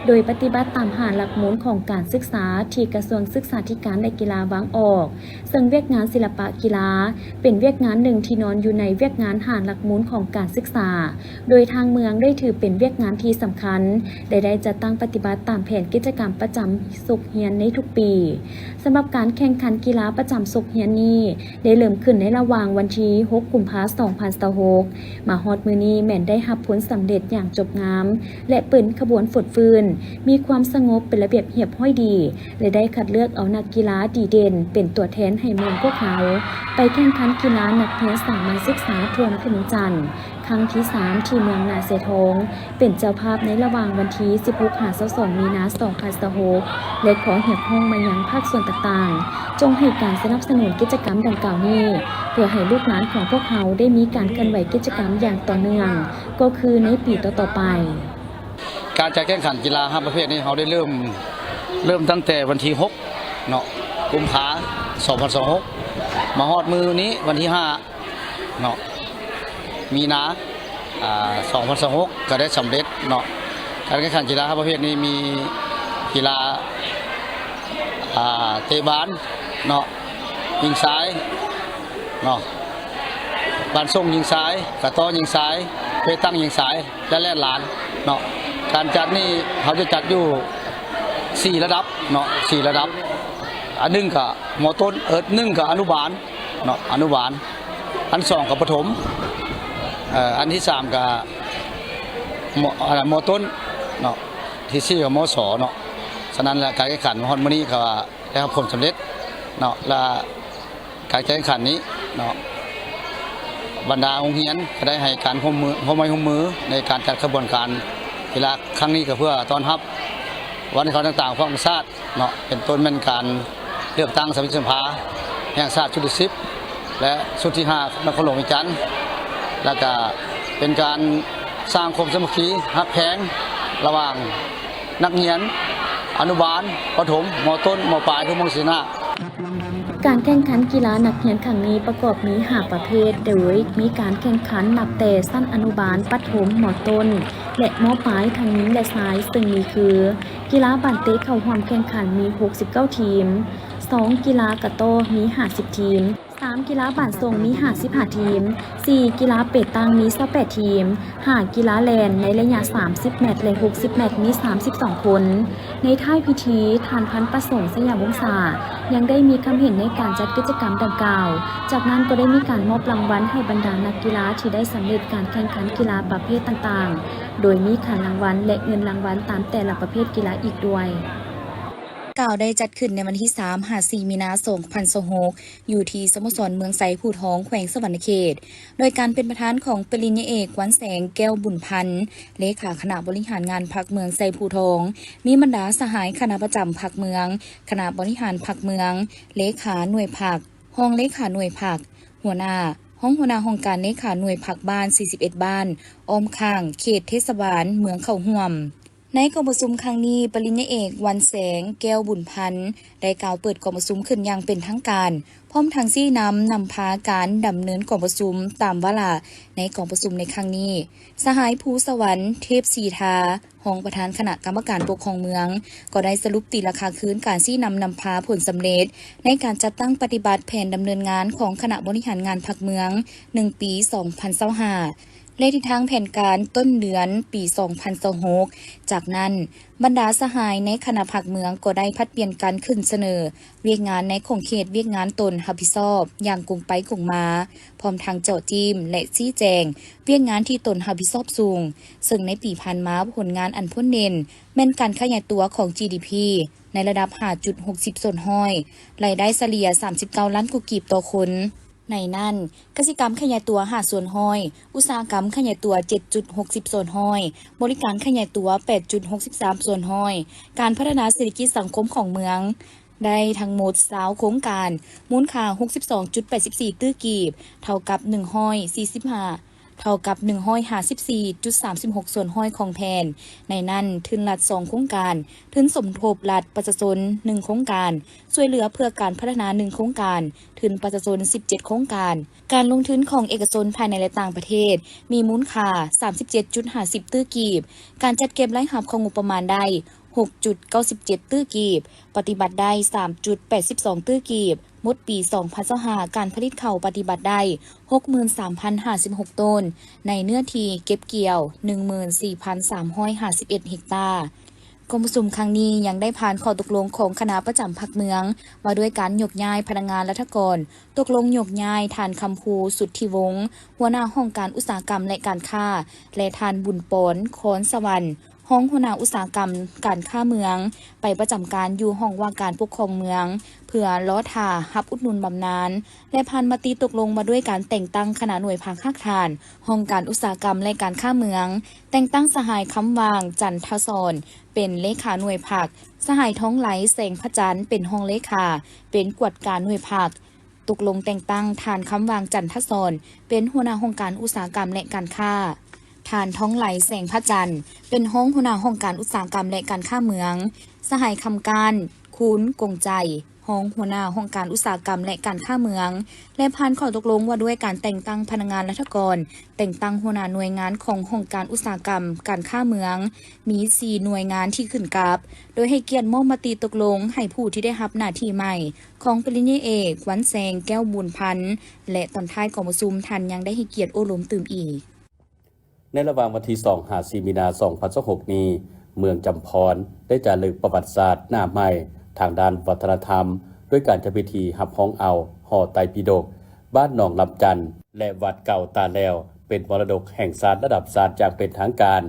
ໂດຍປະຕິບັດຕາມຫ້າຫຼັກມູນຂອງການສຶກສາທີ່ກະຊວງສຶກສາທິການ ແລະ ກິລາວາງອອກ, ເຊິ່ງວຽກງານສິລະປະກິລາ ເປັນວຽກງານໜຶ່ງທີ່ນອນຢູ່ໃນວຽກງານຫ້າຫຼັກມູນຂອງການສຶກສາ, ໂດຍທາງເມືອງໄດ້ຖືເປັນວຽກງານທີ່ສຳຄັນ ແລະ ໄດ້ຈັດຕັ້ງປະຕິບັດຕາມແຜນກິດຈະກຳປະຈຳສົກຮຽນໃນທຸກປີ. ສຳລັບການແຂ່ງຂັນກິລາປະຈຳສົກຮຽນນີ້ ໄດ້ເລີ່ມຂຶ້ນໃນລະຫວ່າງວັນທີຫົກ ກຸມພາ ສອງພັນຊາວຫົກ ມາຮອດມື້ນີ້ແມ່ນໄດ້ຮັບຜົນສຳເລັດຢ່າງຈົບງາມ ແລະ ເປັນຂະບວນຟົດຟື້ນ, ມີຄວາມສະຫງົບ, ເປັນລະບຽບຮຽບຮ້ອຍດີ ແລະ ໄດ້ຄັດເລືອກເອົານັກກິລາດີເດັ່ນເປັນຕົວແທນໃຫ້ເມືອງພວກເຮົາ ໄປແຂ່ງຂັນກິລານັກຮຽນສາມັນສຶກສາທົ່ວແຂວງວຽງຈັນ ຄັ້ງທີສາມ ທີ່ເມືອງນາຊາຍທອງ ເປັນເຈົ້າພາບໃນລະຫວ່າງວັນທີສິບຫົກ ຫາ ຊາວສອງ ມີນາ ສອງພັນຊາວຫົກ ແລະ ຂໍຮຽກຮ້ອງມາຍັງພາກສ່ວນຕ່າງໆ ຈົ່ງໃຫ້ການສະໜັບສະໜູນກິດຈະກຳດັ່ງກ່າວນີ້ ເພື່ອໃຫ້ລູກຫຼານຂອງພວກເຮົາໄດ້ມີການເຄື່ອນໄຫວກິດຈະກຳຢ່າງຕໍ່ເນື່ອງ ກໍຄືໃນປີຕໍ່ໆໄປ. ການຈັດແຂ່ງຂັນກິລາຫ້າປະເພດນີ້ ເຮົາໄດ້ເລີ່ມ ເລີ່ມຕັ້ງແຕ່ວັນທີຫົກເນາະ ກຸມພາ ສອງພັນຊາວຫົກ ມາຮອດມື້ນີ້ວັນທີຫ້າ ເນາະ ມີນາ ອາ ສອງພັນຊາວຫົກ ກໍໄດ້ສຳເລັດເນາະ. ການແຂ່ງຂັນກິລາຫ້າປະເພດນີ້ມີກິລາ ອາ ເຕະບານເນາະ ຍິງຊາຍເນາະ ບານສົ່ງຍິງຊາຍ ກະຕໍ້ຍິງຊາຍ ເປຕັງຍິງຊາຍ ແລະ ແລ່ນລານເນາະ. ການຈັດນີ້ເຮົາຈະຈັດຢູ່ສີ່ລະດັບເນາະ ສີ່ລະດັບ. ອັນໜຶ່ງກະ ມ.ຕົ້ນ ເອີ ໜຶ່ງກະອະນຸບານ ເນາະ ອະນຸບານ, ອັນສອງກໍປະຖົມ, ເອີ ອັນທີສາມກໍ ມ ອາ ມ.ຕົ້ນເນາະ. ທີສີ່ຂອງ ມສ ເນາະ. ສະນັ້ນແຫຼະ ການແຂ່ງຂັນຮອດມື້ນີ້ກໍໄດ້ຮັບຜົນສຳເລັດເນາະ ແລະ ການແຂ່ງຂັນນີ້ເນາະ ບັນດາໂຮງຮຽນກໍໄດ້ໃຫ້ການຮ່ວມມື ຮ່ວມໄມ້ຮ່ວມມືໃນການຈັດຂະບວນການກິລາຄັ້ງນີ້ ກໍເພື່ອຕ້ອນຮັບວັນເຂົາຕ່າງໆຂອງຊາດເນາະ ເປັນຕົ້ນແມ່ນການເລືອກຕັ້ງສະມາຊິກສະພາແຫ່ງຊາດຊຸດທີສິບ ແລະ ຊຸດທີຫ້າ ນະຄອນຫຼວງວຽງຈັນ ແລ້ວກະເປັນການສ້າງຄວາມສາມັກຄີຮັກແພງລະຫວ່າງນັກຮຽນອະນຸບານ, ປະຖົມ, ມໍຕົ້ນ, ມໍປາຍ ທົ່ວເມືອງໄຊຍະນາດ. ການແຂ່ງຂັນກິລານັກຮຽນຄັ້ງນີ້ປະກອບມີຫ້າປະເພດ ໂດຍມີການແຂ່ງຂັນນັບແຕ່ຊັ້ນອະນຸບານ, ປະຖົມ, ມໍຕົ້ນ ແລະ ມໍປາຍ ທັງຍິງ ແລະ ຊາຍ ເຊິ່ງມີຄື ກິລາບານເຕະເຂົ້າຮ່ວມແຂ່ງຂັນມີຫົກສິບເກົ້າທີມ, ສອງ ກິລາກະຕໍ້ມີຫ້າສິບທີມ, ສາມ ກິລາບານສົ່ງມີຫ້າສິບຫ້າທີມ, ສີ່ ກິລາເປຕັງມີຊາວແປດທີມ, ຫ້າ ກິລາແລ່ນໃນໄລຍະສາມສິບແມັດ ແລະ ຫົກສິບແມັດມີສາມສິບສອງຄົນ. ໃນທ້າຍພິທີ ທ່ານ ພັນປະສົງ ໄຊຍະວົງສາ ຍັງໄດ້ມີຄຳເຫັນໃນການຈັດກິດຈະກຳດັ່ງກ່າວ. ຈາກນັ້ນກໍໄດ້ມີການມອບລາງວັນໃຫ້ບັນດານັກກິລາທີ່ໄດ້ສຳເລັດການແຂ່ງຂັນກິລາປະເພດຕ່າງໆ ໂດຍມີຂັນລາງວັນ ແລະ ເງິນລາງວັນຕາມແຕ່ລະປະເພດກິລາອີກດ້ວຍ. ກ່າວໄດ້ຈັດຂຶ້ນໃນວັນທີສາມຫາສີ່ມີນາສອງພັນຊາວຫົກ ຢູ່ທີ່ສະໂມສອນເມືອງໄຊພູທອງ ແຂວງສະຫວັນນະເຂດ ໂດຍການເປັນປະທານຂອງປະລິນຍາເອກ ວັນແສງ ແກ້ວບຸນພັນ ເລຂາຄະນະບໍລິຫານງານພັກເມືອງໄຊພູທອງ, ມີບັນດາສະຫາຍຄະນະປະຈຳພັກເມືອງ, ຄະນະບໍລິຫານພັກເມືອງ, ເລຂາໜ່ວຍພັກ, ຮອງເລຂາໜ່ວຍພັກ, ຫົວໜ້າ, ຮອງຫົວໜ້າຫ້ອງການເລຂາໜ່ວຍພັກບ້ານສີ່ສິບເອັດບ້ານ ອ້ອມຂ້າງເຂດເທດສະບານເມືອງເຂົ້າຮ່ວມ. ໃນກອງປະຊຸມຄັ້ງນີ້, ປະລິນຍາເອກ ວັນແສງ ແກ້ວບຸນພັນ ໄດ້ກ່າວເປີດກອງປະຊຸມຂຶ້ນຢ່າງເປັນທາງການ, ພ້ອມທັງຊີ້ນຳນຳພາການດຳເນີນກອງປະຊຸມຕາມວາລະໃນກອງປະຊຸມໃນຄັ້ງນີ້. ສະຫາຍ ພູສະຫວັນ ເທບສີທາ ຮອງປະທານຄະນະກຳມະການປົກຄອງເມືອງ ກໍໄດ້ສະຫຼຸບຕີລາຄາຄືນການຊີ້ນຳນຳພາຜົນສຳເລັດໃນການຈັດຕັ້ງປະຕິບັດແຜນດຳເນີນງານຂອງຄະນະບໍລິຫານງານພັກເມືອງ ໜຶ່ງປີ ສອງພັນຊາວຫ້າ ແລະ ທິດທາງແຜນການຕົ້ນເດືອນປີສອງພັນຊາວຫົກ. ຈາກນັ້ນ, ບັນດາສະຫາຍໃນຄະນະພັກເມືອງກໍໄດ້ຜັດປ່ຽນກັນຂຶ້ນສະເໜີວຽກງານໃນຂົງເຂດວຽກງານຕົນຮັບຜິດຊອບຢ່າງກົງໄປກົງມາ, ພ້ອມທັງເຈາະຈີ້ມ ແລະ ຊີ້ແຈງວຽກງານທີ່ຕົນຮັບຜິດຊອບສູງ, ເຊິ່ງໃນປີຜ່ານມາ ຜົນງານອັນພົ້ນເດັ່ນແມ່ນການຂະຫຍາຍຕົວຂອງ ຈີດີພີ ໃນລະດັບຫ້າຈຸດຫົກສິບສ່ວນຮ້ອຍ, ລາຍໄດ້ສະເລ່ຍສາມສິບເກົ້າລ້ານກວ່າກີບຕໍ່ຄົນ. ໃນນັ້ນ, ກະສິກຳຂະຫຍາຍຕົວຫ້າສ່ວນຮ້ອຍ, ອຸດສາຫະກຳຂະຫຍາຍຕົວເຈັດຈຸດຫົກສິບສ່ວນຮ້ອຍ, ບໍລິການຂະຫຍາຍຕົວແປດຈຸດຫົກສິບສາມສ່ວນຮ້ອຍ. ການພັດທະນາເສດຖະກິດສັງຄົມຂອງເມືອງໄດ້ທັງໝົດຊາວໂຄງການ, ມູນຄ່າຫົກສິບສອງຈຸດແປດສິບສີ່ຕື້ກີບ, ເທົ່າກັບໜຶ່ງຮ້ອຍສີ່ສິບຫ້າ ເທົ່າກັບໜຶ່ງຮ້ອຍຫ້າສິບສີ່ຈຸດສາມສິບຫົກສ່ວນຮ້ອຍຂອງແຜນ. ໃນນັ້ນ, ທຶນລັດສອງໂຄງການ, ທຶນສົມທົບລັດປະຊາຊົນໜຶ່ງໂຄງການ, ຊ່ວຍເຫຼືອເພື່ອການພັດທະນາໜຶ່ງໂຄງການ, ທຶນປະຊາຊົນສິບເຈັດໂຄງການ. ການລົງທຶນຂອງເອກະຊົນພາຍໃນ ແລະ ຕ່າງປະເທດ ມີມູນຄ່າສາມສິບເຈັດຈຸດຫ້າສິບຕື້ກີບ, ການຈັດເກັບລາຍຮັບຂອງງົບປະມານໄດ້ຫົກຈຸດເກົ້າສິບເຈັດຕື້ກີບ, ປະຕິບັດໄດ້ສາມຈຸດແປດສິບສອງຕື້ກີບ, ໝົດປີສອງພັນຊາວຫ້າ ການຜະລິດເຂົ້າປະຕິບັດໄດ້ຫົກໝື່ນສາມພັນຫ້າສິບຫົກໂຕນ ໃນເນື້ອທີ່ເກັບກ່ຽວໜຶ່ງໝື່ນສີ່ພັນສາມຮ້ອຍຫ້າສິບເອັດເຮັກຕາ. ກອງປະຊຸມຄັ້ງນີ້ຍັງໄດ້ຜ່ານຂໍ້ຕົກລົງຂອງຄະນະປະຈຳພັກເມືອງ ວ່າດ້ວຍການຍົກຍ້າຍພະນັກງານລັດຖະກອນ, ຕົກລົງຍົກຍ້າຍທ່ານ ຄຳພູ ສຸດທິວົງ ຫົວໜ້າຫ້ອງການອຸດສາຫະກຳ ແລະ ການຄ້າ ແລະ ທ່ານ ບຸນປອນ ຄອນສະຫວັນ ຮອງຫົວໜ້າອຸດສາຫະກຳການຄ້າເມືອງ ໄປປະຈຳການຢູ່ຫ້ອງວ່າການປົກຄອງເມືອງ ເພື່ອລໍຖ້າຮັບອຸດໜູນບຳນານ ແລະ ຜ່ານມະຕິຕົກລົງວ່າດ້ວຍການແຕ່ງຕັ້ງຄະນະໜ່ວຍພັກຮາກຖານ ຫ້ອງການອຸດສາຫະກຳ ແລະ ການຄ້າເມືອງ, ແຕ່ງຕັ້ງສະຫາຍ ຄຳຫວ່າງ ຈັນທະສອນ ເປັນເລຂາໜ່ວຍພັກ, ສະຫາຍ ທອງໄຫຼ ແສງພະຈັນ ເປັນຮອງເລຂາ, ເປັນກວດກາໜ່ວຍພັກ. ຕົກລົງແຕ່ງຕັ້ງທ່ານ ຄຳຫວ່າງ ຈັນທະສອນ ເປັນຫົວໜ້າຫ້ອງການອຸດສາຫະກຳ ແລະ ການຄ້າ, ທ່ານ ທອງໄຫຼ ແສງພະຈັນ ເປັນຮອງຫົວໜ້າຫ້ອງການອຸດສາຫະກຳ ແລະ ການຄ້າເມືອງ, ສະຫາຍ ຄຳກ້ານ ຄູນກົງໃຈ ຮອງຫົວໜ້າຫ້ອງການອຸດສາຫະກຳ ແລະ ການຄ້າເມືອງ ແລະ ຜ່ານຂໍ້ຕົກລົງວ່າດ້ວຍການແຕ່ງຕັ້ງພະນັກງານລັດຖະກອນ, ແຕ່ງຕັ້ງຫົວໜ້າໜ່ວຍງານຂອງຫ້ອງການອຸດສາຫະກຳການຄ້າເມືອງ, ມີສີ່ໜ່ວຍງານທີ່ຂຶ້ນກັບ, ໂດຍໃຫ້ກຽດມອບມະຕິຕົກລົງໃຫ້ຜູ້ທີ່ໄດ້ຮັບໜ້າທີ່ໃໝ່ ຂອງປະລິນຍາເອກ ວັນແຊງ ແກ້ວບຸນພັນ ແລະ ຕອນທ້າຍກອງປະຊຸມ ທ່ານຍັງໄດ້ໃຫ້ກຽດໂອ້ລົມຕື່ມອີກ. ໃນລະຫວ່າງວັນທີສອງຫາສີ່ມີນາສອງພັນຊາວຫົກນີ້, ເມືອງຈຳພອນໄດ້ຈາລຶກປະຫວັດສາດໜ້າໃໝ່ທາງດ້ານວັດທະນະທຳ ດ້ວຍການຈັດພິທີຮັບຮອງເອົາຫໍໄຕປິດົກບ້ານໜອງລຳຈັນ ແລະ ວັດເກົ່າຕາແລວ ເປັນມໍລະດົກແຫ່ງຊາດລະດັບຊາດຢ່າງເປັນທາງການ.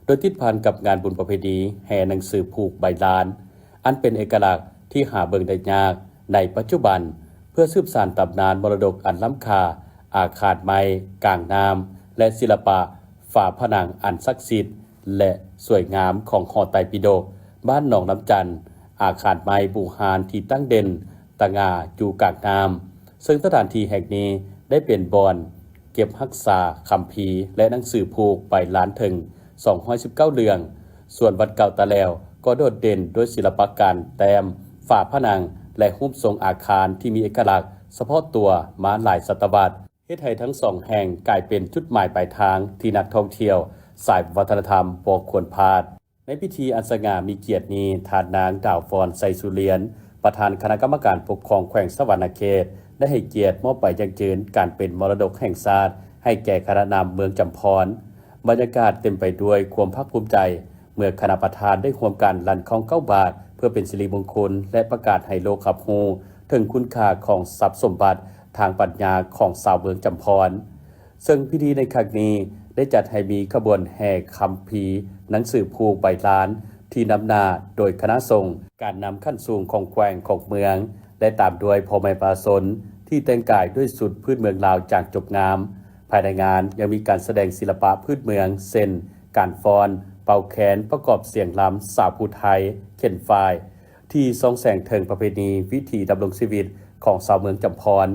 ໂດຍຕິດພັນກັບງານບຸນປະເພນີແຫ່ໜັງສືຜູກໃບລານ ອັນເປັນເອກະລັກທີ່ຫາເບິ່ງໄດ້ຍາກໃນປັດຈຸບັນ ເພື່ອສືບສານຕຳນານມໍລະດົກອັນລ້ຳຄ່າ, ອາຄານໄມ້ກາງນ້ຳ ແລະ ສິລະປະຝາຜະໜັງອັນສັກສິດ ແລະ ສວຍງາມຂອງຫໍໄຕປິດົກ ບ້ານໜອງນ້ຳຈັນ, ອາຄານໄມ້ບູຮານທີ່ຕັ້ງເດັ່ນຕະຫງ່າຢູ່ກາງນ້ຳ, ເຊິ່ງສະຖານທີ່ແຫ່ງນີ້ໄດ້ເປັນບ່ອນເກັບຮັກສາຄຳພີ ແລະ ໜັງສືຜູກໃບລານເຖິງສອງຮ້ອຍສິບເກົ້າເລື່ອງ. ສ່ວນວັດເກົ່າຕາແຫຼວກໍໂດດເດັ່ນດ້ວຍສິລະປະການແຕ້ມຝາຜະໜັງ ແລະ ຮູບຊົງອາຄານທີ່ມີເອກະລັກສະເພາະຕົວມາຫຼາຍສະຕະວັດ, ເຮັດໃຫ້ທັງສອງແຫ່ງກາຍເປັນຈຸດໝາຍປາຍທາງທີ່ນັກທ່ອງທ່ຽວສາຍວັດທະນະທຳບໍ່ຄວນພາດ. ໃນພິທີອັນສະຫງ່າມີກຽດນີ້, ທ່ານນາງ ດາວຟອນ ໄຊສຸລຽນ ປະທານຄະນະກຳມະການປົກຄອງແຂວງສະຫວັນນະເຂດ ໄດ້ໃຫ້ກຽດມອບໃບຢັ້ງຢືນການເປັນມໍລະດົກແຫ່ງຊາດໃຫ້ແກ່ຄະນະນຳເມືອງຈຳພອນ. ບັນຍາກາດເຕັມໄປດ້ວຍຄວາມພາກພູມໃຈ ເມື່ອຄະນະປະທານໄດ້ຮ່ວມກັນລັ່ນຄ້ອງເກົ້າບາດ ເພື່ອເປັນສິລິມົງຄຸນ ແລະ ປະກາດໃຫ້ໂລກຮັບຮູ້ເຖິງຄຸນຄ່າຂອງຊັບສົມບັດທາງປັນຍາຂອງຊາວເມືອງຈຳພອນ. ເຊິ່ງພິທີໃນຄັ້ງນີ້ໄດ້ຈັດໃຫ້ມີຂະບວນແຫ່ຄຳພີໜັງສືຜູກໃບລານ ທີ່ນຳໜ້າໂດຍຄະນະສົງ, ການນຳຂັ້ນສູງຂອງແຂວງຂອງເມືອງ ແລະ ຕາມດ້ວຍພໍ່ແມ່ປະຊາຊົນທີ່ແຕ່ງກາຍດ້ວຍຊຸດພື້ນເມືອງລາວຢ່າງຈົບງາມ. ພາຍໃນງານຍັງມີການສະແດງສິລະປະພື້ນເມືອງ ເຊັ່ນ ການຟ້ອນ, ເປົ່າແຄນ, ປະກອບສຽງລຳສາວຜູ້ໄທ, ເຂັນຝ້າຍ ທີ່ສ່ອງແສງເຖິງປະເພນີວິຖີດຳລົງຊີວິດຂອງຊາວເມືອງຈຳພອນ.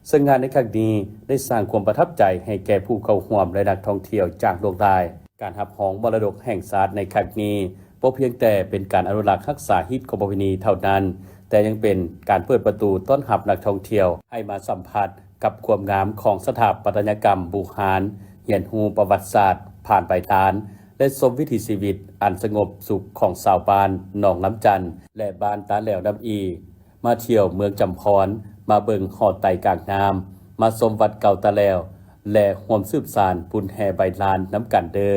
ເຊິ່ງງານໃນຄັ້ງນີ້ໄດ້ສ້າງຄວາມປະທັບໃຈໃຫ້ແກ່ຜູ້ເຂົ້າຮ່ວມ ແລະ ນັກທ່ອງທ່ຽວຈາກຫຼວງຫຼາຍ. ການຮັບຮອງມໍລະດົກແຫ່ງຊາດໃນຄັ້ງນີ້ ບໍ່ພຽງແຕ່ເປັນການອະນຸລັກຮັກສາຮີດຄອງປະເພນີເທົ່ານັ້ນ, ແຕ່ຍັງເປັນການເປີດປະຕູຕ້ອນຮັບນັກທ່ອງທ່ຽວໃຫ້ມາສຳຜັດ ກັບຄວາມງາມຂອງສະຖາປັດຕະຍະກຳບູຮານ, ຮຽນຮູ້ປະຫວັດສາດຜ່ານໃບລານ ແລະ ຊົມວິຖີຊີວິດອັນສະຫງົບສຸກຂອງຊາວບ້ານໜອງນ້ຳຈັນ ແລະ ບ້ານຕາແຫຼວນ້ຳອີ, ມາທ່ຽວເມືອງຈຳພອນ, ມາເບິ່ງຫໍໄຕກາງນ້ຳ, ມາຊົມວັດເກົ່າຕາແຫຼວ ແລະ ຮ່ວມສືບສານບຸນແຫ່ໃບລານນຳກັນເດີ້.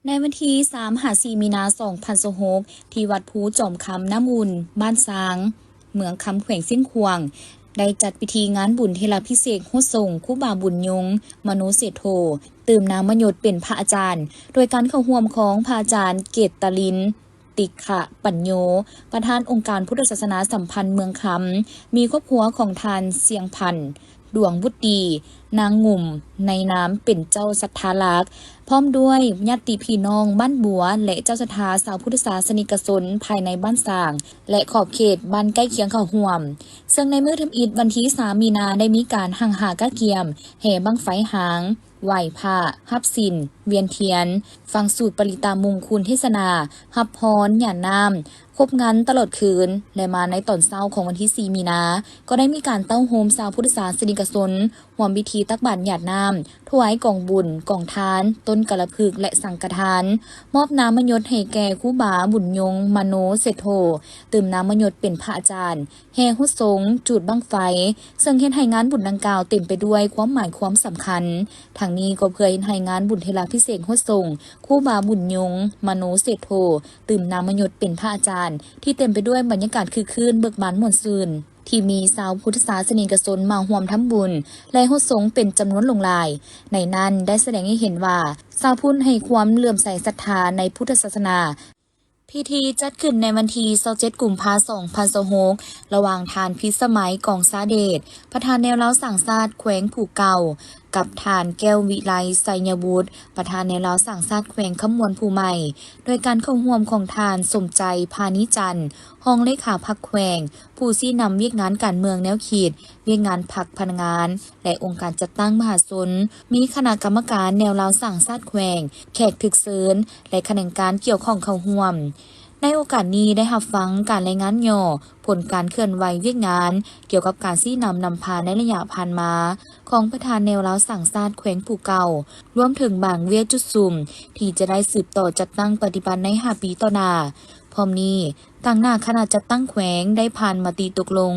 ໃນວັນທີສາມຫາສີ່ມີນາສອງພັນຊາວຫົກ ທີ່ວັດພູຈອມຄຳນ້ຳອຸ່ນ ບ້ານຊາງ ເມືອງຄຳ ແຂວງຊຽງຂວາງ ໄດ້ຈັດພິທີງານບຸນເທລາພິເສກຫົດສົງຄູບາບຸນຍົງ ມະໂນເສດໂທ ຕື່ມນາມມະຍົດເປັນພະອາຈານ ໂດຍການເຂົ້າຮ່ວມຂອງພະອາຈານເກດຕະລິນ ຕິຂະປັນໂຍ ປະທານອົງການພຸດທະສາສະໜາສຳພັນເມືອງຄຳ, ມີຄອບຄົວຂອງທ່ານ ສຽງພັນ ດວງວຸດດີ ນາງງຸ່ມ ໃນນາມເປັນເຈົ້າສັດທາຫຼັກ, ພ້ອມດ້ວຍຍາດຕິພີ່ນ້ອງບ້ານບົວ ແລະ ເຈົ້າສັດທາຊາວພຸດທະສາສະນິກະຊົນພາຍໃນບ້ານຊາງ ແລະ ຂອບເຂດບ້ານໃກ້ຄຽງເຂົ້າຮ່ວມ. ເຊິ່ງໃນມື້ທຳອິດວັນທີສາມມີນາ ໄດ້ມີການຮັ່ງຫາກະກຽມ ແຫ່ບັ້ງໄຟຫາງ, ໄຫວ້ພະ, ຮັບສິນ, ວຽນທຽນ, ຟັງສູດປະລິຕາມຸງຄຸນເທດສະໜາ, ຮັບພອນ, ຫຍາດນ້ຳ, ຄົບງັນຕະຫຼອດຄືນ ແລະ ມາໃນຕອນເຊົ້າຂອງວັນທີສີ່ມີນາ ກໍໄດ້ມີການເຕົ້າໂຮມຊາວພຸດທະສາສະນິກະຊົນ ຮ່ວມພິທີຕັກບາດຫຍາດນ້ຳ, ຖວາຍກອງບຸນ, ກອງທານ, ຕົ້ນກາລະພຶກ ແລະ ສັງກະທານ, ມອບນາມມະຍົດໃຫ້ແກ່ຄູບາບຸນຍົງ ມະໂນເສດໂທ ຕື່ມນາມມະຍົດເປັນພະອາຈານ, ແຫ່ຫົດສົງ, ຈູດບັ້ງໄຟ, ເຊິ່ງເຮັດໃຫ້ງານບຸນດັ່ງກ່າວເຕັມໄປດ້ວຍຄວາມໝາຍຄວາມສຳຄັນ. ທັງນີ້ກໍເພື່ອເຮັດໃຫ້ງານບຸນເທລາພິເສກຫົດສົງ ຄູບາບຸນຍົງ ມະໂນເສດໂທ ຕື່ມນາມມະຍົດເປັນພະອາຈານ ທີ່ເຕັມໄປດ້ວຍບັນຍາກາດຄຶກຄື້ນເບີກບານມ່ວນຊື່ນ ທີ່ມີຊາວພຸດທະສາສະນິກະຊົນມາຮ່ວມທຳບຸນ ແລະ ຫົດສົງເປັນຈຳນວນຫຼວງຫຼາຍ. ໃນນັ້ນໄດ້ສະແດງໃຫ້ເຫັນວ່າ ຊາວພຸດໃຫ້ຄວາມເຫຼື້ອມໃສສັດທາໃນພຸດທະສາສະໜາ. ພິທີຈັດຂຶ້ນໃນວັນທີຊາວເຈັດ ກຸມພາ ສອງພັນຊາວຫົກ ລະຫວ່າງທ່ານ ພິດສະໄໝ ກອງສາເດດ ປະທານແນວລາວສ້າງຊາດແຂວງຜູ້ເກົ່າ ກັບທ່ານ ແກ້ວວິໄລ ໄຊຍະວຸດ ປະທານແນວລາວສ້າງຊາດແຂວງຄຳມ່ວນຜູ້ໃໝ່ ໂດຍການເຂົ້າຮ່ວມຂອງທ່ານ ສົມໃຈ ພານີຈັນ ຮອງເລຂາພັກແຂວງ ຜູ້ຊີ້ນຳວຽກງານການເມືອງແນວຄິດ, ວຽກງານພັກພະນັກງານ ແລະ ອົງການຈັດຕັ້ງມະຫາຊົນ, ມີຄະນະກຳມະການແນວລາວສ້າງຊາດແຂວງ, ແຂກຖືກເຊີນ ແລະ ຂະແໜງການກ່ຽວຂ້ອງເຂົ້າຮ່ວມ. ໃນໂອກາດນີ້ໄດ້ຮັບຟັງການລາຍງານຫຍໍ້ຜົນການເຄື່ອນໄຫວວຽກງານກ່ຽວກັບການຊີ້ນຳນຳພາໃນໄລຍະຜ່ານມາຂອງປະທານແນວລາວສ້າງຊາດແຂວງຜູ້ເກົ່າ, ລວມເຖິງບາງວຽກຈຸດສຸມທີ່ຈະໄດ້ສືບຕໍ່ຈັດຕັ້ງປະຕິບັດໃນຫ້າປີຕໍ່ໜ້າ. ພ້ອມນີ້, ຕາງໜ້າຄະນະຈັດຕັ້ງແຂວງໄດ້ຜ່ານມະຕິຕົກລົງ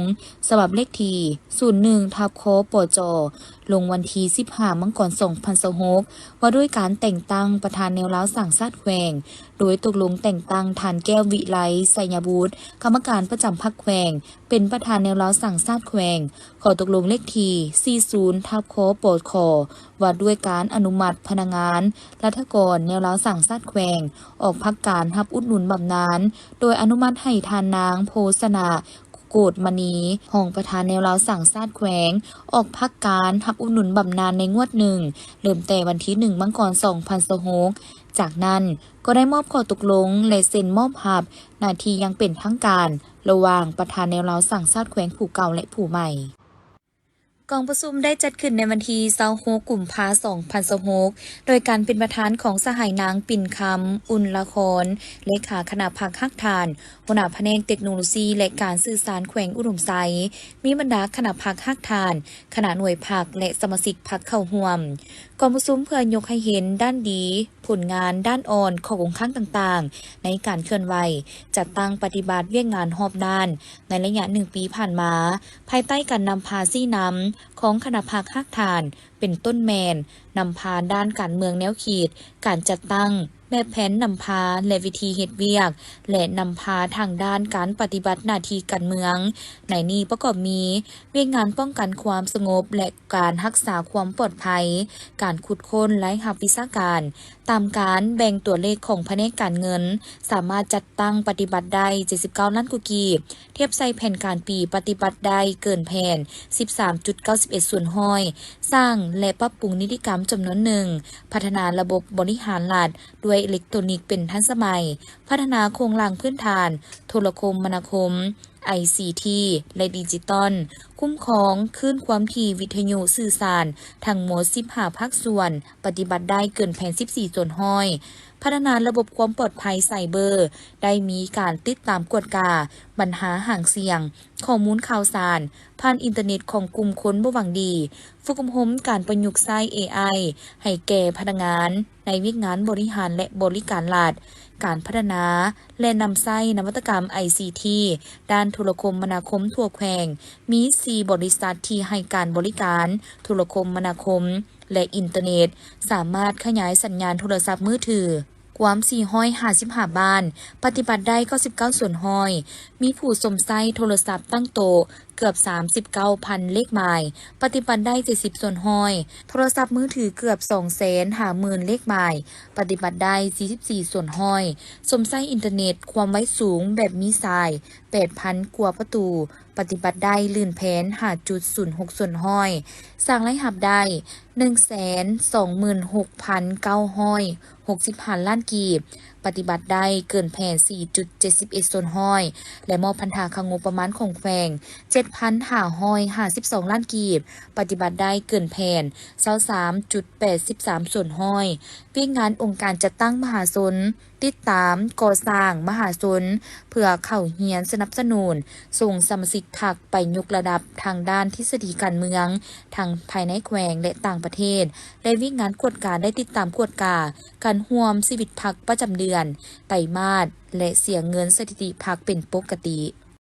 ສະບັບເລກທີ ສູນໜຶ່ງ ທັບ ຄປຈ ລົງວັນທີ ສິບຫ້າ ມັງກອນ ສອງພັນຊາວຫົກ ວ່າດ້ວຍການແຕ່ງຕັ້ງປະທານແນວລາວສ້າງຊາດແຂວງ, ໂດຍຕົກລົງແຕ່ງຕັ້ງທ່ານ ແກ້ວວິໄລ ໄຊຍະບຸດ ກຳມະການປະຈຳພັກແຂວງ ເປັນປະທານແນວລາວສ້າງຊາດແຂວງ, ຂໍ້ຕົກລົງເລກທີ ສີ່ສູນ ທັບ ຄປຂ ວ່າດ້ວຍການອະນຸມັດພະນັກງານລັດຖະກອນແນວລາວສ້າງຊາດແຂວງ ອອກພັກການຮັບອຸດໜູນບຳນານ ໂດຍອະນຸມັດໃຫ້ທ່ານນາງ ໂພຊະນາ ໂກດມະນີ ຮອງປະທານແນວລາວສ້າງຊາດແຂວງ ອອກພັກການຮັບອຸດໜູນບຳນານໃນງວດໜຶ່ງ ເລີ່ມແຕ່ວັນທີໜຶ່ງ ມັງກອນ ສອງພັນຊາວຫົກ. ຈາກນັ້ນກໍໄດ້ມອບຂໍ້ຕົກລົງ ແລະ ເຊັນມອບຮັບໜ້າທີ່ຢ່າງເປັນທາງການ ລະຫວ່າງປະທານແນວລາວສ້າງຊາດແຂວງຜູ້ເກົ່າ ແລະ ຜູ້ໃໝ່. ກອງປະຊຸມໄດ້ຈັດຂຶ້ນໃນວັນທີຊາວຫົກ ກຸມພາ ສອງພັນຊາວຫົກ ໂດຍການເປັນປະທານຂອງສະຫາຍນາງ ປິນຄຳ ອຸ່ນລະຄອນ ເລຂາຄະນະພັກຮາກຖານ ຫົວໜ້າພະແນກເຕັກໂນໂລຊີ ແລະ ການສື່ສານແຂວງອຸດົມໄຊ, ມີບັນດາຄະນະພັກຮາກຖານ, ຄະນະໜ່ວຍພັກ ແລະ ສະມາຊິກພັກເຂົ້າຮ່ວມ. ກອງປະຊຸມເພື່ອຍົກໃຫ້ເຫັນດ້ານດີ, ຜົນງານ, ດ້ານອ່ອນ, ຂໍ້ຄົງຄ້າງຕ່າງໆ ໃນການເຄື່ອນໄຫວ, ຈັດຕັ້ງປະຕິບັດວຽກງານຮອບດ້ານ ໃນໄລຍະໜຶ່ງປີຜ່ານມາ, ພາຍໃຕ້ການນຳພາຊີ້ນຳຂອງຄະນະພັກຮາກຖານ ເປັນຕົ້ນແມ່ນ ນຳພາດ້ານການເມືອງແນວຄິດ, ການຈັດຕັ້ງ, ແບບແຜນນຳພາ ແລະ ວິທີເຮັດວຽກ ແລະ ນຳພາທາງດ້ານການປະຕິບັດໜ້າທີ່ການເມືອງ. ໃນນີ້ປະກອບມີ ວຽກງານປ້ອງກັນຄວາມສະຫງົບ ແລະ ການຮັກສາຄວາມປອດໄພ, ການຂຸດຄົ້ນລາຍຮັບວິຊາການ, ຕາມການແບ່ງຕົວເລກຂອງພະແນກການເງິນ ສາມາດຈັດຕັ້ງປະຕິບັດໄດ້ເຈັດສິບເກົ້າລ້ານກວ່າກີບ, ທຽບໃສ່ແຜນການປີປະຕິບັດໄດ້ເກີນແຜນສິບສາມຈຸດເກົ້າສິບເອັດສ່ວນຮ້ອຍ, ສ້າງ ແລະ ປັບປຸງນິຕິກຳຈຳນວນໜຶ່ງ, ພັດທະນາລະບົບບໍລິຫານລັດດ້ວຍເອເລັກໂຕຣນິກເປັນທັນສະໄໝ, ພັດທະນາໂຄງລ່າງພື້ນຖານໂທລະຄົມມະນາຄົມ, ໄອຊີທີ ແລະ ດິຈິຕອນ, ຄຸ້ມຄອງຄື້ນຄວາມຖີ່ວິທະຍຸສື່ສານທັງໝົດສິບຫ້າພາກສ່ວນ, ປະຕິບັດໄດ້ເກີນແຜນສິບສີ່ສ່ວນຮ້ອຍ, ພັດທະນາລະບົບຄວາມປອດໄພໄຊເບີ, ໄດ້ມີການຕິດຕາມກວດກາບັນຫາຫາງສຽງ, ຂໍ້ມູນຂ່າວສານຜ່ານອິນເຕີເນັດຂອງກຸ່ມຄົນບໍ່ຫວັງດີ, ຝຶກອົບຮົມການປະຍຸກໃຊ້ເອໄອໃຫ້ແກ່ພະນັກງານ ໃນວຽກງານບໍລິຫານ ແລະ ບໍລິການລັດ, ການພັດທະນາ ແລະ ນຳໃຊ້ນະວັດຕະກຳໄອຊີທີດ້ານໂທລະຄົມມະນາຄົມທົ່ວແຂວງ, ມີສີ່ບໍລິສັດທີ່ໃຫ້ການບໍລິການໂທລະຄົມມະນາຄົມ ແລະ ອິນເຕີເນັດ, ສາມາດຂະຫຍາຍສັນຍານໂທລະສັບມືຖືກວມສີ່ຮ້ອຍຫ້າສິບຫ້າບ້ານ, ປະຕິບັດໄດ້ເກົ້າສິບເກົ້າສ່ວນຮ້ອຍ, ມີຜູ້ຊົມໃຊ້ໂທລະສັບຕັ້ງໂຕະ ເກືອບສາມສິບເກົ້າພັນເລກໝາຍ, ປະຕິບັດໄດ້ເຈັດສິບສ່ວນຮ້ອຍ, ໂທລະສັບມືຖືເກືອບສອງແສນຫ້າໝື່ນເລກໝາຍ, ປະຕິບັດໄດ້ສີ່ສິບສີ່ສ່ວນຮ້ອຍ, ຊົມໃຊ້ອິນເຕີເນັດຄວາມໄວສູງແບບມີສາຍແປດພັນກວ່າປະຕູ, ປະຕິບັດໄດ້ລື່ນແຜນຫ້າຈຸດສູນຫົກສ່ວນຮ້ອຍ, ສ້າງລາຍຮັບໄດ້ໜຶ່ງແສນສອງໝື່ນຫົກພັນເກົ້າຮ້ອຍຫົກສິບຫ້າລ້ານກີບ, ປະຕິບັດໄດ້ເກີນແຜນສີ່ຈຸດເຈັດສິບເອັດສ່ວນຮ້ອຍ ແລະ ມອບພັນທາຄາງົບປະມານຂອງແຂວງເຈັດພັນຫ້າຮ້ອຍຫ້າສິບສອງລ້ານກີບ, ປະຕິບັດໄດ້ເກີນແຜນຊາວສາມຈຸດແປດສິບສາມສ່ວນຮ້ອຍ. ວຽກງານອົງການຈັດຕັ້ງມະຫາຊົນ, ຕິດຕາມ, ກໍ່ສ້າງມະຫາຊົນ ເພື່ອເຂົ້າຮຽນສະໜັບສະໜູນສົ່ງສະມາຊິກພັກໄປຍົກລະດັບທາງດ້ານທິດສະດີການເມືອງ ທັງພາຍໃນແຂວງ ແລະ ຕ່າງປະເທດ ແລະ ວຽກງານກວດກາ ແລະ ຕິດຕາມກວດກາ ການຮ່ວມຊີວິດພັກປະຈຳເດືອນ, ໄຕມາດ ແລະ ເສຍເງິນສະຖິຕິພັກເປັນປົກກະຕິ.